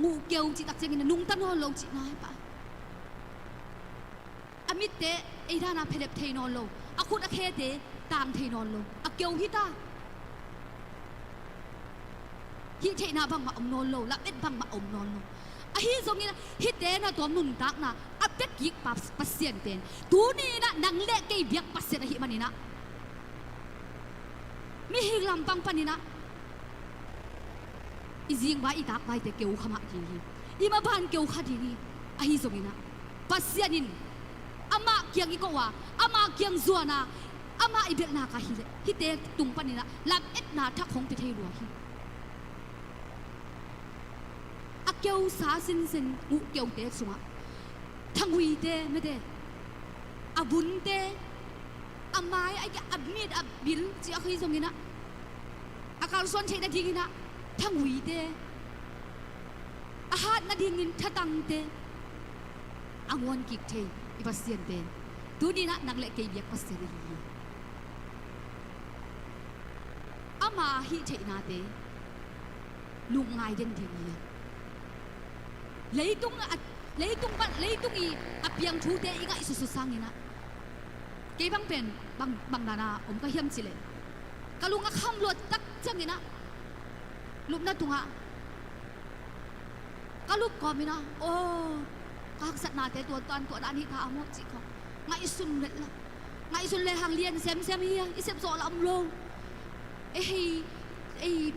Nguhkeu cih tak ciangin a nungta nawn lo cihna hi pah. A mitte ei dana phelep thei nawn lo, a khut a khete tang thei nawn lo, a keu hi ta. Hih theihna bangmah om nawn lo, lamet bangmah om nawn lo. Ahi zongin hihte na tuam nuntakna a pia kik pa, Pasian pen tuni inah nang le kei biak Pasian ahih maninah, mihing lampang paninah i zingvai i takvaite keu kha mah ding hi. I maban keu kha ding hi. Ahi zonginah Pasian in Amah kiang i koh a, amah kiang zuan a, amah i belhna ka hileh hihte tung paninah lametna thak hong pia thei lua hi. A keusa sinsen uh keute sungah thanguite mete, a vunte, a mai a, a mit a bil cih a khi zonginah a kalsuan theih nadinginah thanguite, a hat nadingin thatangte a nguan kik thei i Pasian pen tuninah nang le kei biak Pasian ahi hi. Ama hih theihnate lungngai den ding hi. Leitung a, leitung pan, leitung i a piang thute i ngaihsutsu sanginah kei bang pen bang, bang dana om ka hiam cileh ka lung a kham luat tak cianginah lupna tungah ka lup kawminah, aw, ka haksatnate tuantuan tuah dan hi ta a maw cih khawng ngaihsun let lo. Ngaihsun lehang lian semsem hi a, i sepzawh lah om lo. Ei hei, ei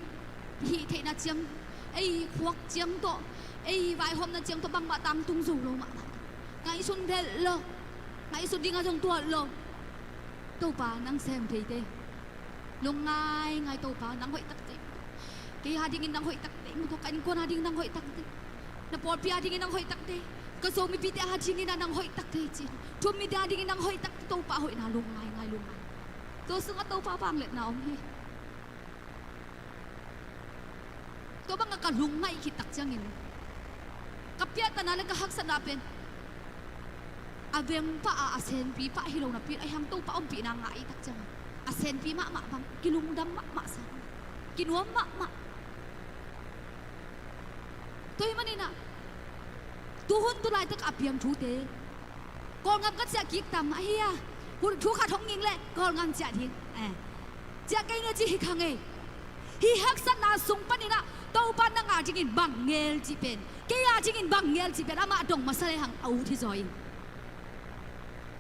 hih theihna ciang, ei khuak ciang tawh, ei vaihawmna ciang tawh bangmah tangtung zo lo mahmah. Ngaihsun belh lo. Ngaihsun dingah zong tuat lo. Topa nang sem theite lungngai ngai Topa, nang hoih takte. Kei a dingin nang hoih takte, muthok ka innkuan a dingin nang hoih takte, na pawlpi a dingin nang hoih takte, ka Zomipite a dingin a nang hoih takte ci. Thu-um mite a dingin nang hoih takte Topa hoihna lungngai ngai lungngai. Tua sungah Topa vangliatna om hi. Tua bangah ka lung ngaih khit tak ciangin ka piahtana le ka haksatna pen a veng pah a, a senpi pah hi lo napi, ahi hang Topa ompihna ngah i tak ciangin a senpi mahmah bang kilungdam mahmah sa, kinuam mahmah. Tua hi maninah tuhun tulaitak a piang thute Kawlngam ka ciah kik tam ahi a, hun thu khat hong nging leh Kawlngam ciah ding. Eh. Ciah kei nge ci hi kha ngei. Hih haksatna sung paninah Topa nang a dingin bang ngel cih pen, kei a dingin bang ngel cih pen amah dong masa lehang a ut hi zaw in.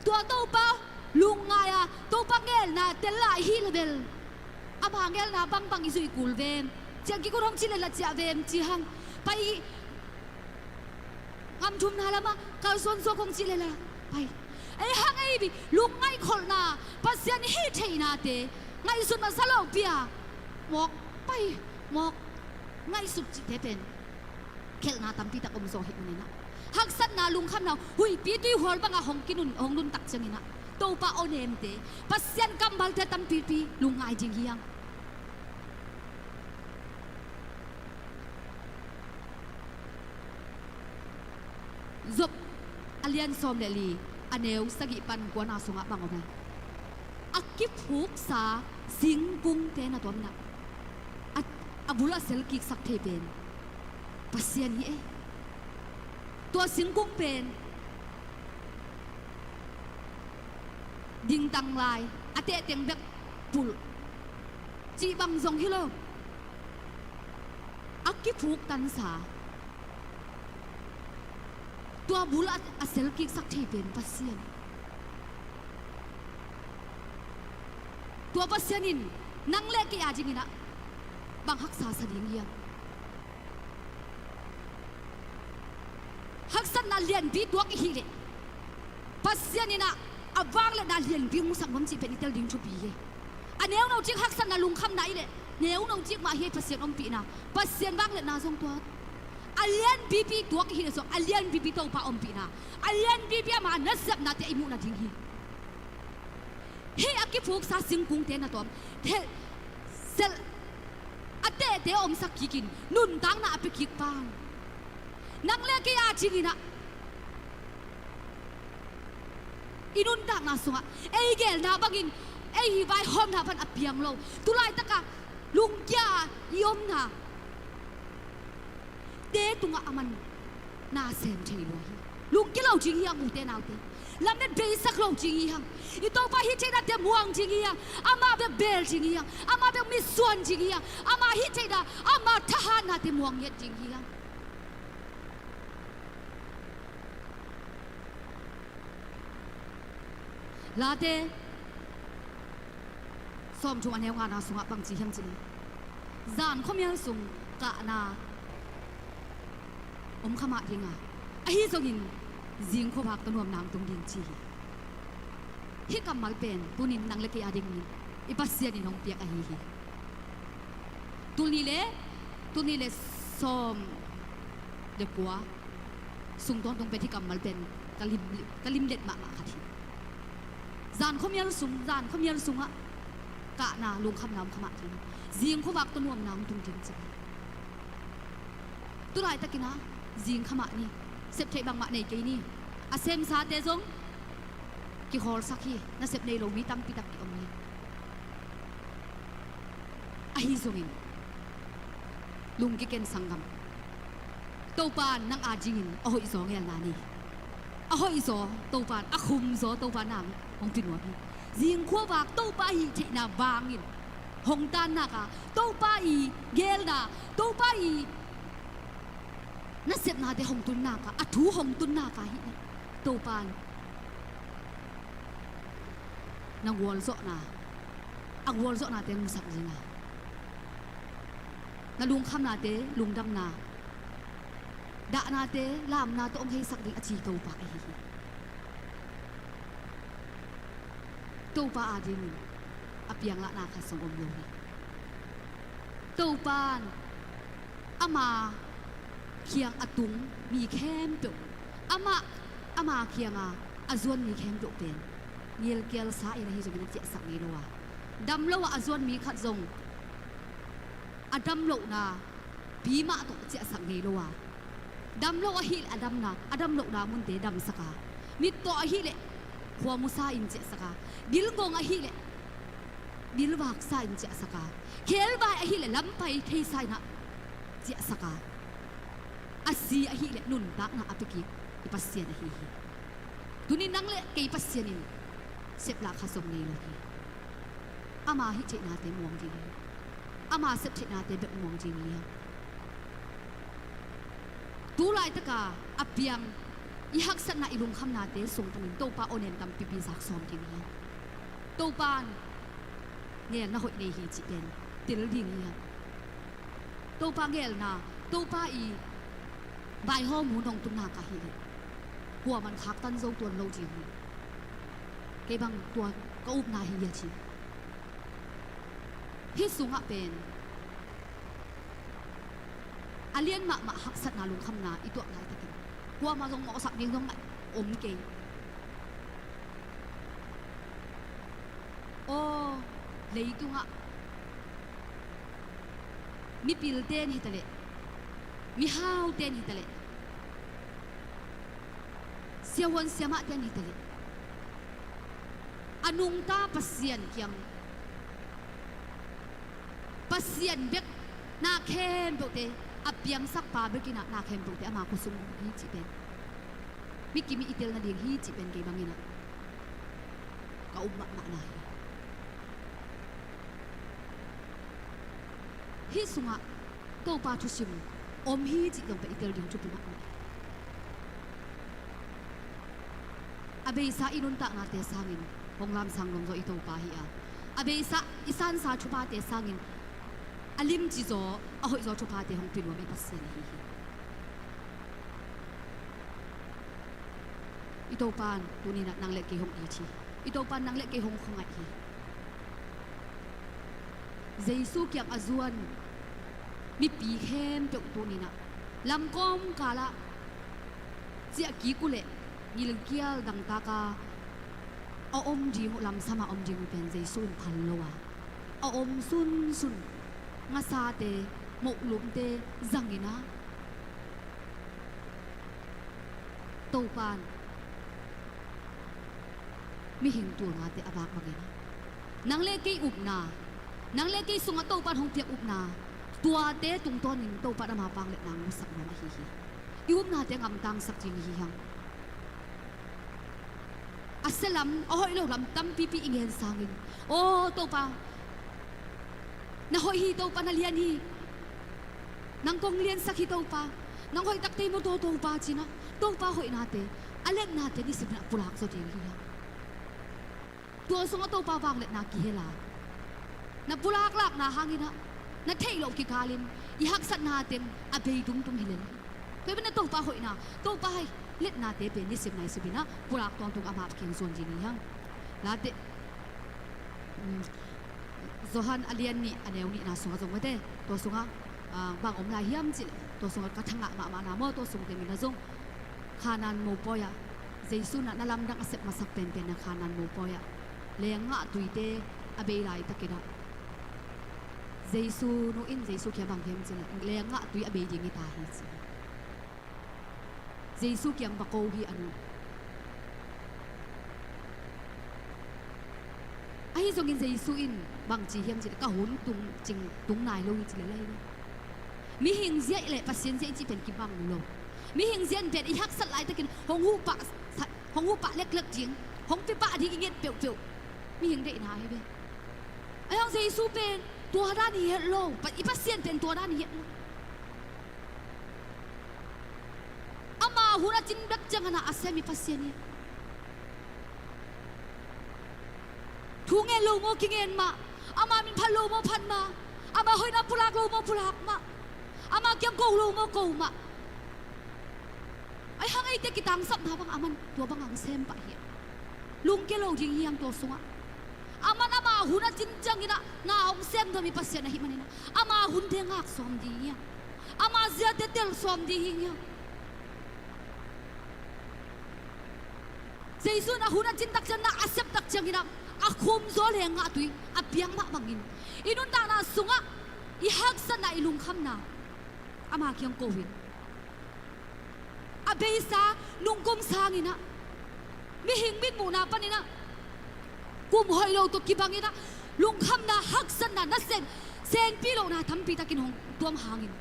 Tua Topa lungngai a Topa ngelna tel lai hi le bel ama ngelna bangbang i zuih kul vem, ciah kik un hong ci le la ciah vem ci hang pai i Ngam thumna lamah kalsuan suak hong cih le la pai. Ei hang ei bi lungngaih kholhna, Pasian hih theihnate ngaihsut masa lo pi a mawk pai, mawk ngaihsut cihte pen khelhna tampi tak om zaw hi uninah haksatna lungkhamna huihpi tuihual bangah hong kinun hong nuntak cianginah Topa awnemte, Pasian kammalte tampipi lungngai ding hi hang. Job a lian sawm le li a neu sagih pan kuana sungah bang om a, a kiphuksa singkungte na tuamna a, a bul a selkiksak thei pen Pasian hi ei. Tua singkung pen dingtang lai a tehteng bek pulh cih bang zong hi lo. A kiphuktansa tua bul a, a selkiksak thei pen Pasian. Tua Pasian in nang le kei a dinginah bang haksa sa ding hiam? Haksatna lianpi tuak i hih leh Pasian inah a vangliatna lianpi hong sak nuam cih pen i tel ding thupi hi. A neuno cik haksatna lungkhamna i leh neuno cik mah hi Pasian ompihna, Pasian vangliatna zong tuak. A lianpipi tuak i hih leh zong a lianpipi Topa ompihna, a lianpipi ama nasepnate i muhna ding hi. Hih a kiphuksa singkungte na tuam, thelh, selh, a tehte omsak kikin nuntakna a pia kik pan nang le kei a dinginah i nuntakna sungah ei gelna bangin ei hi vaihawmna pan a piang lo, tulaitaka lungkia i omna te tungah a man na sem thei lua hi. Lungkia lo ding hi hang ute naute. Lamet beisak lo ding hi hang. I Topa hih theihnate muang ding hi hang. Amah bek bel ding hi hang. Amah bek mitsuan ding hi hang. Amah hih theihna, amah thahatnate muang ngiat ding hi hang. Late sawmthum a neu ngana sungah bangci hiam cih leh zan khuamial sung kahna om kha mah dinga, ahi zongin zing khuavak tawh nuamna hong tung ding ci hi. Hih kammal pen tunin nang le kei a dingin i Pasian in hong piak ahi hi. Tul nih le, tul nih le sawm le kua sung tawntung pen hih kammal pen ka lim, ka limlet mahmah khat hi. Zan khuamial sung, zan khuamial sungah kahna lungkhamna om kha mah ding, zing khuavak tawh nuamna hong tung ding ci. Tulaitakin ah zing kha mah ni, sep theih bangmah nei kei ni. A semsate zong kikhawlsak hi, nasep nei lo mi tampi tak ki-om hi. Ahi zongin lungkiken sanggam, Topa in nang a dingin a hoihzaw ngelna nei. A hoihzaw Topa in, a khumzaw Topa in nang hong pia nuam hi. Zing khuavak Topa hih theihna vangin hong tannak a, Topa i gelna, Topa i nasepnate hong tunnak a, a thu hong tunnak a hih leh Topa in na gualzawhna, a gualzawhnate musak ding a, na lungkhamnate lungdamna, dahnate lamna tawh hong heisak ding a ci Topa ahi hi. Topa a dingin a pianglahna khat zong om lo hi. Topa in ama kiang a tung mi khempeuh, amah, ama kianga a zuan mi khempeuh pen ngilkialsa in ahi zongin a ciahsak ngei lo a, dam lo a a zuan mi khat zong a dam lohna pi mah tawh ciahsak ngei lo a, dam lo ahih leh a damna, a dam lohna munte damsak a, mittaw ahih leh khuamusa in ciahsak a, dilgong ahih leh dilvaksa in ciahsak a, khebai ahih leh lampai theisa in ah ciahsak a, a si ahih leh nuntakna a pia kik i Pasian ahi hi. Tuni nang le kei Pasian in seplah kha zong ngei lo hi. Ama hih theihnate muang ding hi. Ama sep theihnate bek muang ding hi. Tulaitaka a piang i haksatna, i lungkhamnate sung panin Topa awnen tampipi zak sawm ding hi. Topa in ngelna hoih nei hi cih pen tel ding hi. Topa ngelna, Topa i vaihawm hun hong tunna ka hih leh kuaman khaktan zo tuan lo ding hi. Kei bang tua ka upna hi a ci. Hih sungah pen a lian mahmah haksatna lungkhamna i tuah laitakin kuamah zong mawhsak ding zong om kei. Aw, leitungah mipilten hitaleh, mihaute'n hitaleh, siavuan siamahten hitaleh, a nungta Pasian kiang, Pasian bek na khempeuhte a piangsakpa bekin ah na khempeuhte ama khuasung hi cih pen, mi kim i tel nading hi cih pen kei bangin ah ka up mahmahna hi. Hih sungah Topa thusim om hi cih zong pen i tel ding thupi mahmah. A beisa i nuntaknate sangin hong lamsang nuamzaw i Topa hi a, a beisa i sansa thuphate sangin a limci zaw, a hoih zaw thuphate hong pia nuam i Pasian ahi hi. I Topa in tuni-in ah nang le kei hong it hi. I Topa in nang le kei hong khuangaih hi. Jesu kiang a zuan mipi khempeuh tuni-in ah lamkawm kalah ciahkik uh leh ngilkial dangtaka a om ding uh, lamsama om ding uh pen Jesu in phal lo a, a om sunsun ngasate, mohlumte zangin ah Topa in mihing tul ngate a vak bangin ah nang le kei upna, nang le kei sungah Topa in hong piak upna, tuate tungtawnin Topa in ama vangliatna hong musak nuam ahi hi. I upnate ngamtangsak ding hi hang. A sia lam, a hoih lo lam tampipi i ngen sangin, aw Topa, na hoih hi Topa, na lian hi, nang kong liansak hi Topa, nang hoih tak tei maw Topa, ci-in ah Topa hoihnate, a liatnate nisim in ah pulak zaw ding hi hang. Tua sungah Topa vangliatna kihel a, na pulaklakna hangin ah na theih loh kikalin i haksatna teng a bei dungdung hi lel. Tua hi pen ah Topa hoihna, Topa hih liatnate pen nisim naisim in ah pulak tawntung amah kiang zuan ding hi hang. Late, um, Johan a lian nih a neu nihna sungah zong mate, tua sungah, ah, bang om lai hiam cih leh, tua sungah ka thangah mahmahna maw, tua sungte min ah zong Kanaan mopawi ah Jesu in ah na lamdang a sep masak penpen na Kanaan mopawi ah leenggah tuite a bei laitakin ah Jesu nu in Jesu kiang bang hiam cih leh leenggah tui a bei ding hi ta hi ci. Jesu kiang va ko hi a nu. Ahi zongin Jesu in bang ci hiam cih leh ka hun tung cing tung nai lo hi ci lel hi. Mihing ziah le Pasian ziah i cih pen kibang lo. Mihing ziah in pen i haksat laitakin hong huh pah, hong huh pah leklek ding, hong pia pah ding i nget peuhpeuh mihing deihna hi ve. Ahi zong Jesu pen tua dan hi het lo. Pa-, i Pasian pen tua dan hi het lo. Ama hun a cin bek ciangin ah a sem i Pasian hi. Thu ngen lo maw kingen mah, ama min phat lo maw phat mah, ama hoihna pulak lo maw pulak mah, ama kiang ko lo maw ko mah. Ahi hang eite kitangsapna bang aman tua bang hong sem pah hi. Lungkia lo ding hi hang tua sungah. Aman ama hun a cin ciangin ah na hong sem nuam i Pasian ahih manin ah ama hunte ngak sawm ding hi hang. Ama ziate tel sawm ding hi hang. Jesu in a hun a cin tak ciangin ah, a sep tak ciangin ah, a khumzaw leenggah tui a piak mah bangin i nuntakna sungah i haksatna, i lungkhamna ama kiang ko in, a beisa nungkum sangin ah, mihing mitmuhna panin ah kum hoih lo tawh kibangin ah lungkhamna, haksatna, nasem senpih lohna tampi takin hong tuam hangin,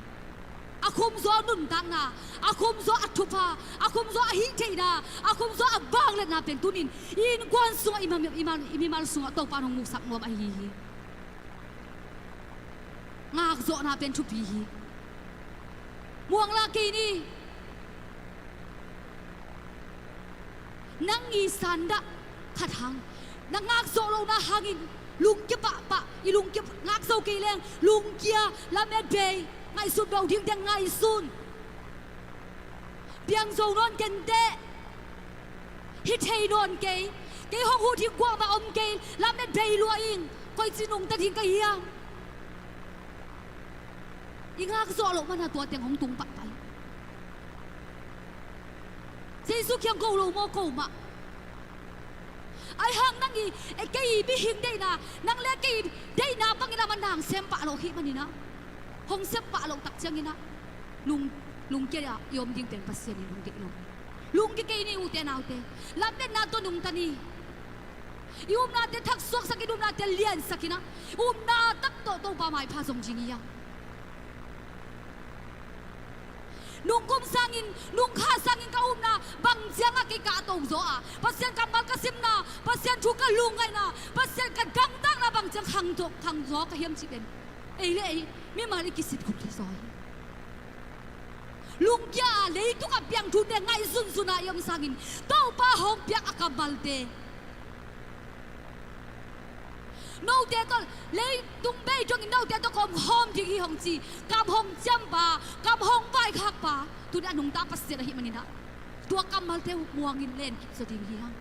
a khumzaw nuntakna, a khumzaw a thupha, a khumzaw a hih theihna, a khumzaw a vangliatna pen tuni-in i innkuan sungah, i ma-, i ma-, i mimal sungah Topa in hong musak nuam ahi hi. Ngakzawhna pen thupi hi. Muang la kei ni. Nang i sandah khat hang, na ngakzawh lohna hangin lungkia pahpah, i lungkia, ngakzo kei leng lungkia, lamet bei, ngaihsut lo dingte ngaihsun. Piangzo nawn kei inteh. Hih thei nawn kei. Kei hong huh ding kuamah om kei. Lamet bei lua ing. Koici nungta ding ka hiam? I ngakzawh loh mana tua teng hong tung pahpah hi. Jesu kiang ko lo maw ko mah. Ahi hang nang i, e, kei i mihing deihna, nang le kei i deihna bangin aman na hong sem pah lo ahih manin ah, hong sep pah loh tak ciangin ah lung, lungkia i om ding pen Pasian in hong deih lo. Lungkia kei ni ute naute. Lametna tawh nungta ni. I upnate thaksuaksak, i upnate liansak in ah, upna tak tawh Topa maipha zong ding hi hang. Nungkum sangin, nungkha sangin ka upna bang ciangah kei ka to zaw a, Pasian kammal ka simna, Pasian thu ka lungngaihna, Pasian ka dangtakna bang ciang khang zaw, khang zaw ka hiam cih pen ei le ei mimal i kisit khuk hi zaw hi. Lungkia a leitung a piang thute ngaihsunsun a i om sangin Topa hong piak a kammalte, note tawh, leitung bei dongin note tawh kong hawm ding hi hong ci, kam hong ciampa, kam hong vaikhakpa, tuni a nungta Pasian ahih manin ah, tua kammalte muangin len kik zaw ding hi hang.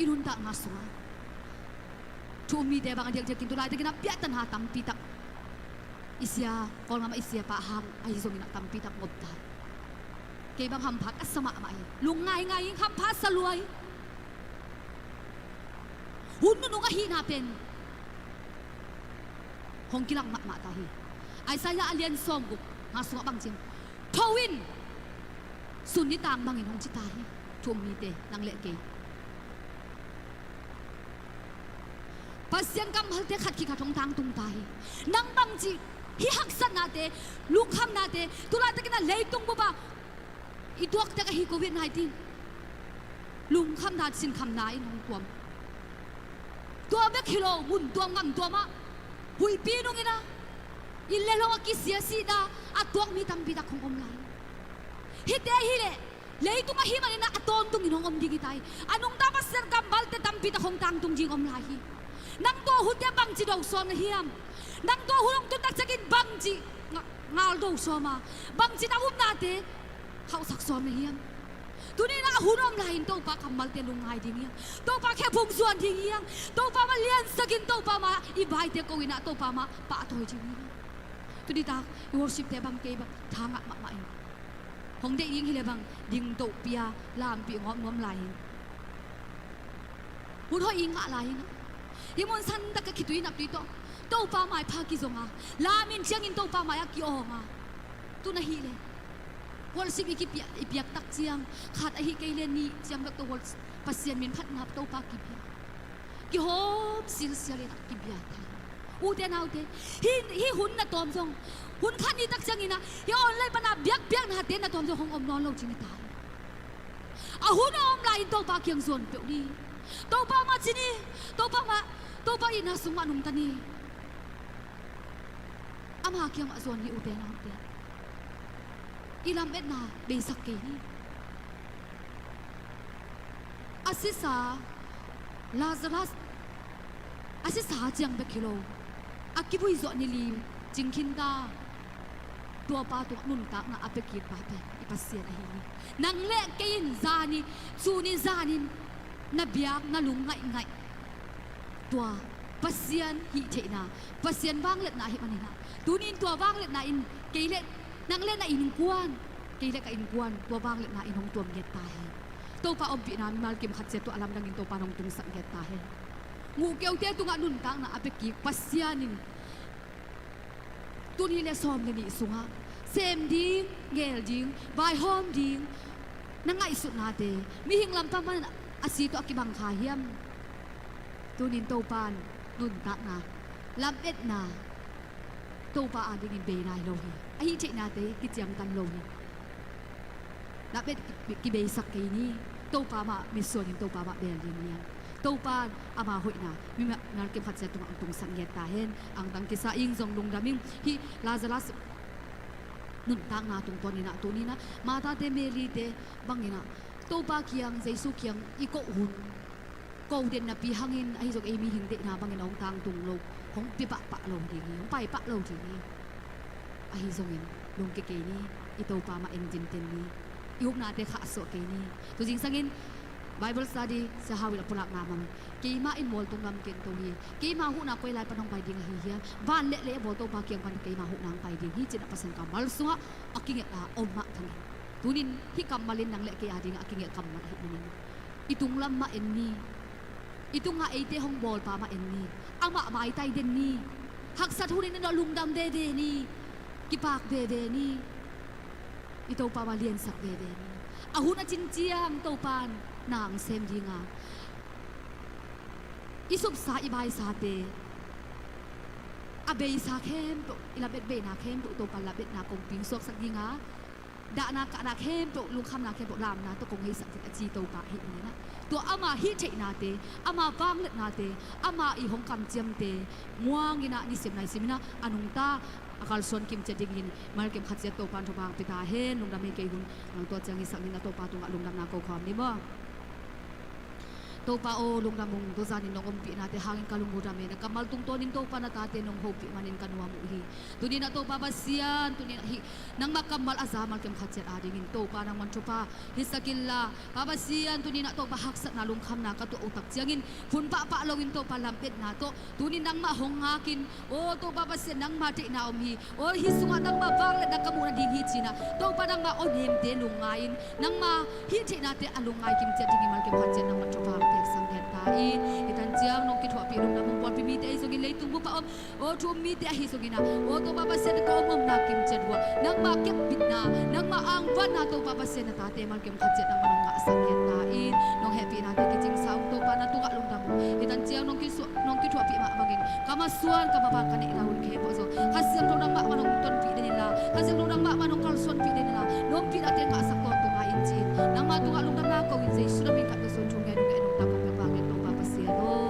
I nuntakna sungah thu um mite bang a diakdiakin tu laitakin ah piahtana tampi tak i sia, Kawlgam ah i sia pah hang ahi zongin ah tampi tak ngop ta. Kei bang hampha ka sa mahmah hi. Lung ngaingai ing, hampha sa lua hi. Hun nunung ahihna pen hong kilang mahmah ta hi. Isaiah a lian sawmguk nga sungah bang ci hiam? Tho in, sun nitang bangin hong ci ta hi. Thu um mite, nang le kei. Pasian kammalte khat khit khat hong tangtung ta hi. Nang bangci hih haksatnate, lungkhamnate, tu laitakin ah leitung bup ah i tuak tek ahi Covid nineteen, lungkhamna, sinkhamna in hong tuam. Tua bek hi lo, mun tuam, gam tuam ah huihpi nungin ah inn le lo a kisia sihna a tuak mi tampi tak hong om lai. Hihte hi leh leitung ahih manin ah a tawntungin hong om ding hi ta hi. A nungta Pasian kammalte tampi tak hong tangtung ding om lai hi. Nang tua hunte bangci do sawm na hiam? Nang tua hun hong tun tak ciangin bangci nga-, ngal do sawm a, bangci na upnate Khauhsak sawm na hiam? Tuni-in a hun om lai-in Topa kammalte lungngai ding hiam? Topa khephung zuan ding hiam? Topa mah liansakin Topa mah i vaite ko-in ah Topa mah pahtawi ding hiam? Tuni tak i worship-te bang kei bang thangah mahmah in hong deih ding hileh bang dingdohpih a lampih ngawmngawm lai-in hun hoih i ngah lai-in ah hih mun santak a khitui naptui tawh Topa maipha kizong a, lamin ciangin Topa mai-ah ki-awng a, tu na hileh worship i kipiak, i piak tak ciang khat ahi kei leh nih ciamdeuh tawh worship, Pasian min phatna Topa kipia, kihawm silsial in ah kibia thei. Ute naute, hih, hih hun na tawm zong, hun khat ni tak ciangin ah hih online pan a biakpiaknate na tawm zong hong om nawn lo ci ni ta hi. A hun a om lai-in Topa kiang zuan peuh ni. Topa mah ci ni. Topa mah, Topa itna sung mah nungta ni. Ama kiang mah zuan ni, ute naute. I lametna beisak kei ni. A sisa Lazarus a sisa ciang bek hi lo, a kivui zawh ni li cing khin ta. Tuapa tungah nuntakna a pia kik pa pen i Pasian ahi hi. Nang le kei in zani, tuni zanin na biak, na lung ngaihngaih, tua Pasian hih theihna, Pasian vangliatna ahih manin ah, tuni-in tua vangliatna in kei le nang le na innkuan, kei le ka innkuan tua vangliatna in hong tuam ngiat ta hen. Topa ompihna mimal kim khat ciat tua a lamdangin Topa in hong tungsak ngiat ta hen. Nguhkeute tungah nuntakna a pia kik Pasian in tuni le sawm le nih sungah sem ding, ngel ding, vaihawm ding na ngaihsutnate mihing lam pan a si tawh a kibang kha hiam? Tuni-in Topa in nuntakna, lametna, Topa adingin bei nai lo hi. Ahi theihnate kiciangtan lo hi. Lamet ki, kibeisak kei ni. Topa mah mitsuanin Topa mah bel ding hi hang. Topa in ama hoihna mimal kim khat ciat tungah hong tungsak ngiat ta hen. Angtang kisa ing zong lungdam ing. Hih Lazarus nuntakna tungtawnin ah tuni-in ah Martha-te, Mary-te bangin ah Topa kiang, Jesu kiang i koh hun, ko den napi hangin ahi zong ei mihing deihna bangin a hong tangtung lo, hong pia pahpah lo ding hi, hong pai pah lo ding hi. Ahi zongin lungkia kei ni. I Topa mah en tinten ni. I upnate khahsuah kei ni. Tu zingsangin Bible study Sia Hau in a pulakna bang, keimah in mualtung lam ken to hi. Keima huhna koi lai pan hong pai ding ahi hiam? Van le lei a bawl Topa kiang pan keima huhna hong pai ding hi, ci-in a Pasian kammal sungah a kingelh a om mah thangin, tuni-in hih kammal in nang le kei adingah a kingelh kammal ahih manin i tunglam mah en ni. I tungah eite hong bawlpa mah en ni. Amah maitai den ni. Haksat hun in a lungdam veve ni. Kipak veve ni. I Topa mah liansak veve ni. A hun a cin ciang Topa in na hong sem ding a, i supsa i baisate a beisa khempeuh, i lamet beina khempeuh Topa in lametna kong pingsuaksak ding a, dahna kahna khempeuh, lungkhamna khempeuh lamna tawh kong heisak ding a ci Topa ahih manin ah, tua ama hih theihnate, ama vangliatnate, ama i hong kamciamte muangin ah nisim naisim in ah a nungta a kalsuan kimciat dingin mimal kim khat ciat Topa in thupha hong pia ta hen. Lungdam hi. Kei hun nang tua ciang i sak ning a, Topa tungah lungdamna ko khawm ni maw. Topa aw, lungdam ung. Tuzanin nong ompihnate hangin ka lung uh dam hi. Na kammal tungtawnin Topa na tate nong hopih manin ka nuam uh hi. Tuni-in ah Topa Pasian, tuni-in ah hih nangmah kammal a za mimal kim khat ciat adingin Topa nangman thupha hisak inla, Pa Pasian, tuni-in ah Topa haksatna lungkhamna ka tuah uh tak ciangin phun pahpah loin Topa lametna tawh tuni nangmah hong ngakin, aw Topa Pasian, nangmah deihna om hi. Aw hih sungah nangmah vangliatna ka muh nading hi ci-in ah Topa nangmah awnemte lungngai-in, nangmah hih theihnate a lungngai kimciat dingin mimal kim khat ciat nangmah thupha hong piaksak ngiat ta in. Hih tan ciang nong kithuahpih lungdam ung. Pawlpi mite ahi zongin, leitung bup a om aw thu um mite ahi zongin ah, aw Topa Pasian, ka om omna kimciat uh ah nangmah kepbitna, nangmah angvanna Topa Pasian, na tate mimal kim khat ciat nangmah nong ngahsak ngiat ta in. Nong hehpihnate kicingsa ung. Topa na tungah lungdam ung. Hih tan ciang nong kisuah, nong kithuahpih mah bangin ka masuan, ka mavang, ka neihna hun khempeuh zong Kha Siangtho nangmah man hong tonpih den inla, Kha Siangtho nangmah man hong kalsuanpih den inla, na ompihnate ngahsak tawntung ngai in ci-in nangmah tungah lungdamna ko-in Jesu na min khat ka suan thu ngen ung. Ka en ung. Tangkong pia pah ngen Topa Pasian aw.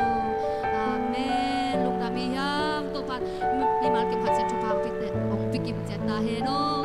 Amen. Lungdam hi hang. Topa in mimal kim khat ciat thupha hong pia, hong pia kimciat ta hen aw.